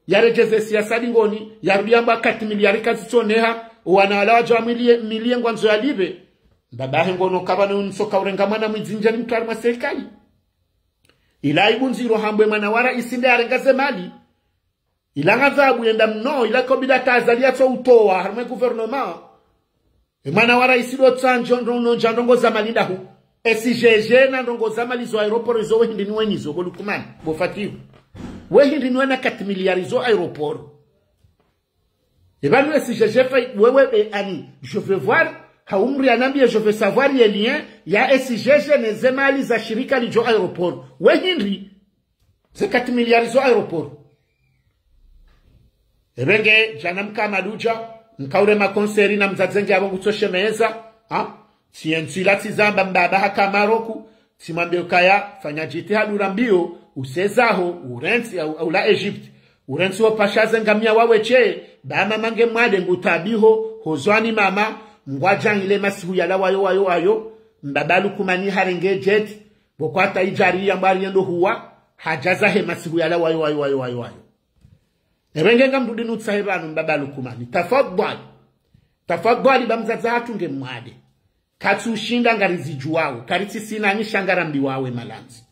yaredjeze siasa dingoni, yarudi yamba kati miliyari kazitsoneha, wana wala wadja wamwilie, milie ngwandzo yalipve. Mbaba he ngono kapvana unsoka urenga mwana mwidzi ndjani mtwari mwa serikali. Ila ibundziro hambwe mwana wa raisi nde yarenga ze mali. Ila ngadhabu yenda mno, ila kobila ta Azali yatso utowa, harumwe gouvernement. E mwana wa raisi do tsandjo ndo no ndja ndrongo za mali ndahu. E C G G na ndrongo za mali zo aéroport zo we hindri ni wenizo, bo Lukumani, bo Fatihu. We hindri ni wena quatre milliards zo aéroport. E pvanu E C G G fa, wewe be ani, je veux voir, ha umri anambie, je veux savoir ye lien ya E C G G ne ze mali za shirika lidjo aéroport. We hindri, ze quatre milliards zo aéroport. Epvenge, djana mka madudja, mkaure makonseri na mdzadze nge apvo ngutsoshemeza, ha? Tsientsi ila tsizamba mbaba haka Maroku, tsimwambie ukaya, fanya djitihadi urambio, usezaho, urentsi, au, au la Egypte, urentsi wo pasha ze ngamia wawe she, ba mama nge mwade ngutabiho, hozwani mama, ngwadjangile masihu yala wayo, wayo, wayo, mbaba Lukumani harenge jet, bo kwata idjari ya mbari yendo huwa, hadjaza he masihu yala wayo, wayo, wayo, wayo, wayo. Epvenge ngamrudi nutsahe pvanu mbaba Lukumani. Tafadhwali. Tafadhwali ba mdzadze hatru nge mwade. Katsu shinda ngarizidjuwawo. Karitsisina ni sha ngarambiwawo e malandzi.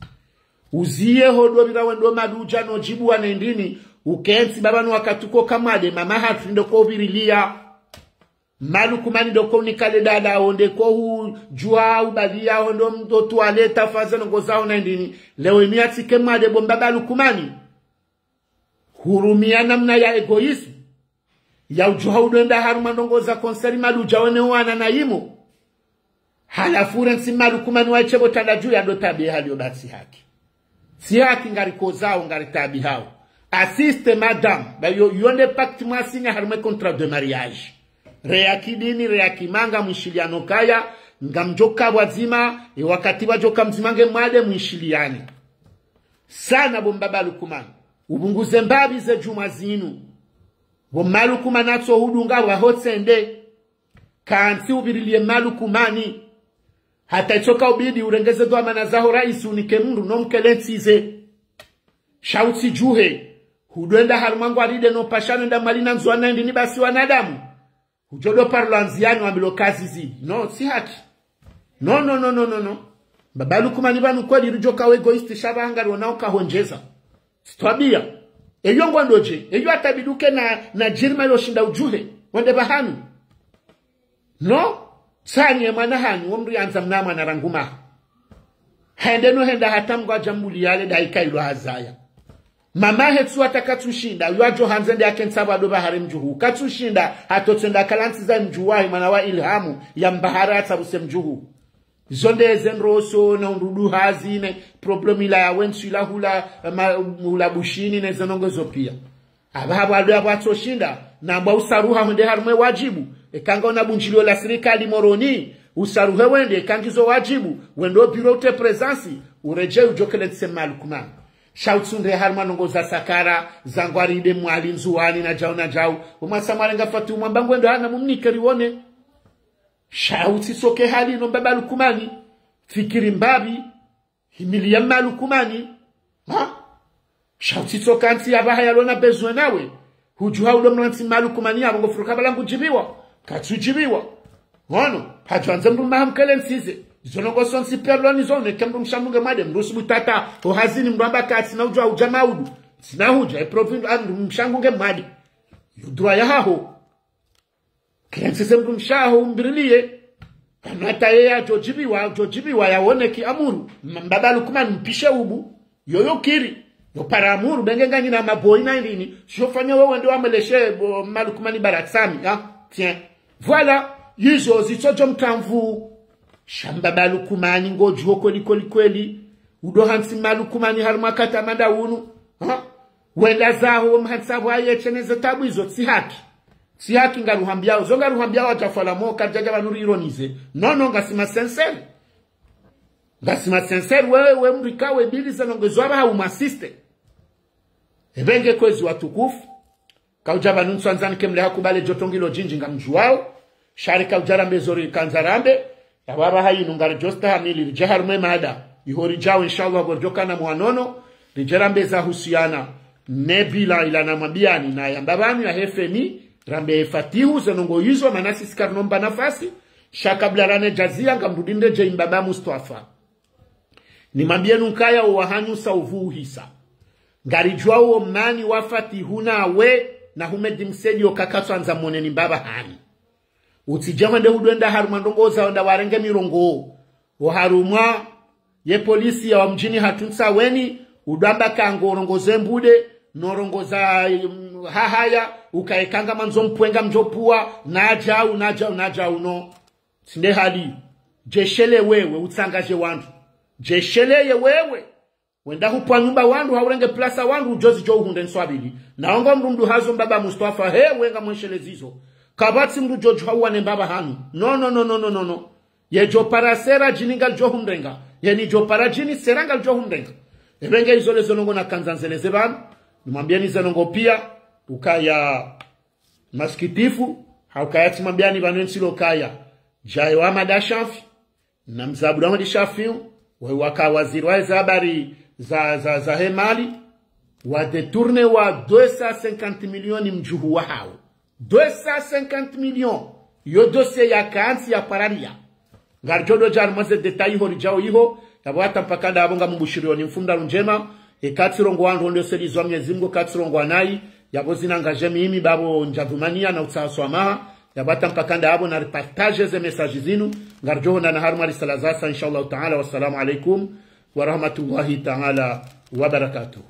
Uziye ho do pvira wendo madudja no djibuwa na indrini. Ukentsi baba no wakati uko ka mwade. Mama hatru ndo ko pvirilia. Malukumani ndo ko unikale dada wo nde ko hudjuwa ubaliya ho ndo mdo twaleta faza ndrongo zaho na indrini. Leo inu yatsike mwade bo mbaba Lukumani. Hurumia namna ya égoïsme. Ya udjuha udwenda harumwa ndrongo za konseri madudja wene wana na imo. Halafu urentsi Malukumani wa she bo tala dju ya do tabiha liyo ba tsi haki. Tsi haki ngarikozao, ngaritabihao. Assiste madame, ba yo, yo nde pacte mwasinya harumwe contrat de mariage. Reya kidini, reya kimanga, mwishiliano kaya, ngamdjoka pvwadzima, e wakati pvwadjoka mdzima nge mwade mwishiliane. Sana bo mbaba Lukumani. Upvunguze mbapvi ze djumwa zinu. Bo Malukumani atso hudunga pvwaho tsende. Kantsi upvirilie Malukumani. Hata itsoka ubidi urengeze dhwamana zaho raisi unike mndru no mkele ntsize. Sha utsidjuhe. Hudwenda harumwa ngwaride no pashano nda mwali na ndzwa na indrini basi wanadamu. Hudjo do parlo andziyani wambilwa kazi zi. No, tsi haki. No, no, no, no, no, no. Mbaba Lukumani pvanu kweli ridjoka we égoïste sha pvahangari wonao kahondjeza. Tsi twabiya. Eyo ngwandodje. Eyo atabiduke na, na djirima yo shinda udjuhe. Wende pvahanu. No, tsanye mwana hanyu, wo mdru yandza mna mwana rangu maha. Hende no henda hata mngu adjambuli yale daika ilo hazaya. Mama hetsu hata katsushinda, yo adjo handze nde yake ntsabu ado bahare mdjuhu. Katsushinda, hatotsenda kalantsi za mdjuhu wahe mwana wa Ilhamu, ya mbahara atsabuse mdjuhu. Zo nde ze ndroso na undudu hazi ne problème ila ya wentsu ila hula, ma, hula Bushini ne ze ndrongo zo pia. Aba habo ado yabo atsoshinda, na amba usaruha hwende harumwa ye wadjibu. Eka nga una bundjilio la sirikali Moroni, usaruhe wende, eka ngizo wadjibu, wende o bureau utre présence, uredjei udjo kelentsi Mma Lukumani. Sha utsunde harumwa ndrongo za sakara, za ngwari nde Mwali Ndzuwani na djau na djau. Umwasa mwarenga fatu mwamba ngwendo hana mumnike riwone. Sha utsitsoke hali ino Mbaba Lukumani. Fikiri mbapvi. Himiliya Mma Lukumani. Ha? Sha utsitsoka ntsi ya baha yalona besoin nawe. Hudjuha udo mlantsi Mma Lukumani ya bongo furuka bala ngudjibiwa. Katsudjibiwa. Ngono, hadjwandze mdru maha mkelentsize. Izo ndrongo zontsi pia lwani zo neke mdru mshe nge mwade, mdru subu tata, o hazini mdru amba katsina udjua udja maudu. Tsina hudja, e province, a mdru mshe nge mwade. Yo droit yahaho. Kelentsize mdru mshe haho umbiriliye. Kana hata yeye adjodjibiwa, adjodjibiwa yawone ki amuru. M-, Mbaba Lukumani mpishe ubu. Yoyo kiri. Yo para amuru, benge nganyina maboyi na indini. Sho fanya wewe nde wameleshe, bo, Mma Lukumani baratsami, ha? Tiens. Voilà. Yizo zitsodjo mtamvu. Sha Mbaba Lukumani ngodjuo kweli, kweli, kweli. Udo hantsi Mma Lukumani harumwa kata manda unu. Ha? Wenda zaho mhantsa bwa ye tsene ze tabu izo tsi haki. Tsi haki ngaruhambiao. Zo ngaruhambiao adja fala mo kadjadja pvanu rironize. Non, non, ngasi ma sincère. Ngasi ma sincère, we, we mrika we bili ze ndrongo zo aba ha umasiste. Ebenge kwezi watukufu. Kaudja pvanu ntsu andzani ke mle hakubale djoto ngilo djindji ngamdjuao. Sha ri kaudja rambe zo ri kandza rambe. Ya baba hayinu ngaridjo stahamili ridje harumwa ye mada. Iho ridjao, inshallah, bo ridjo kana mwanono. Ridje rambe za husiana ne bilan ila namwambiani na yamba pvanu ya F M I. Rambe fatihu ze ndrongo izo mana sisi karinomba nafasi. Sha kabla rane djazia ngamrudi ndedje Mbaba Mustafa. Nimwambieni ukaya o wahanyu sa uvuhisa. Ngaridjuao o mani wa fatihu nawe na Humedi Msedi o kakatswandza moneni mbaba hani. Utsidje hwende hudwenda harumwa ndrongo za wenda warenge mirongo. O harumwa ye polisi ya wa mdjini hatru Ntsaweni, udwamba ka ngo rongoze mbude, no rongoza, mm, hahaya, ukaeka ngamwandzo mpwenga mdjopvua, na djau, na djau, na djau, no. Tsi nde hali, djesheleye wewe, utsangadje wandru. Djesheleye wewe. Wenda hupvua nyumba wandru, haurenge plasa wandru, udjozi djo uhundre nswabili. Na ongo mdru mdru hazo Mbaba Mustafa, he, wenga mweshelezi zo. Kapvatsi mdru djodjo hauwa ne mbaba hanu. No, no, no, no, no, no, no. Ye djo para sera djini ngalidjo humrenga. Ye ni djo para djini sera ngalidjo humrenga. Ebenge izo le zo ndrongo nakandza nzeleze pvanu. Nimwambieni ze ndrongo pia. Ukaya masikitifu. Haukaya tsimwambiani pvanu entsi lo kaya. Djaye wa Ahmada Shafi. Na mzabudu Ahmadi Shafiu, waye waka waziri wa ze habari za, za, za he mali, wa détourné wa deux cent cinquante millions ni mdjuhu wahao. Deux cent cinquante millions. Yo dossier ya kantsi ya pararia. Ngaridjo dodja harumwa ze détails iho ridjao iho, yapvo hata mpaka ndapvo ngamubushirioni mfumoraru ndjema, e katsirongoa ndrongo ndo seli zwa Mwenyezi Mungu katsirongoa nayi, yapvo zina ngaje mimi bapvo ndjadhumania na utsaha swamaha, yapvo hata mpaka ndapvo na ripartage ze message zinu, ngaridjo honana harumwa risala zasa, inshallah taala. Wassalamu alaikum wa rahmatullahi taala wa barakatuh.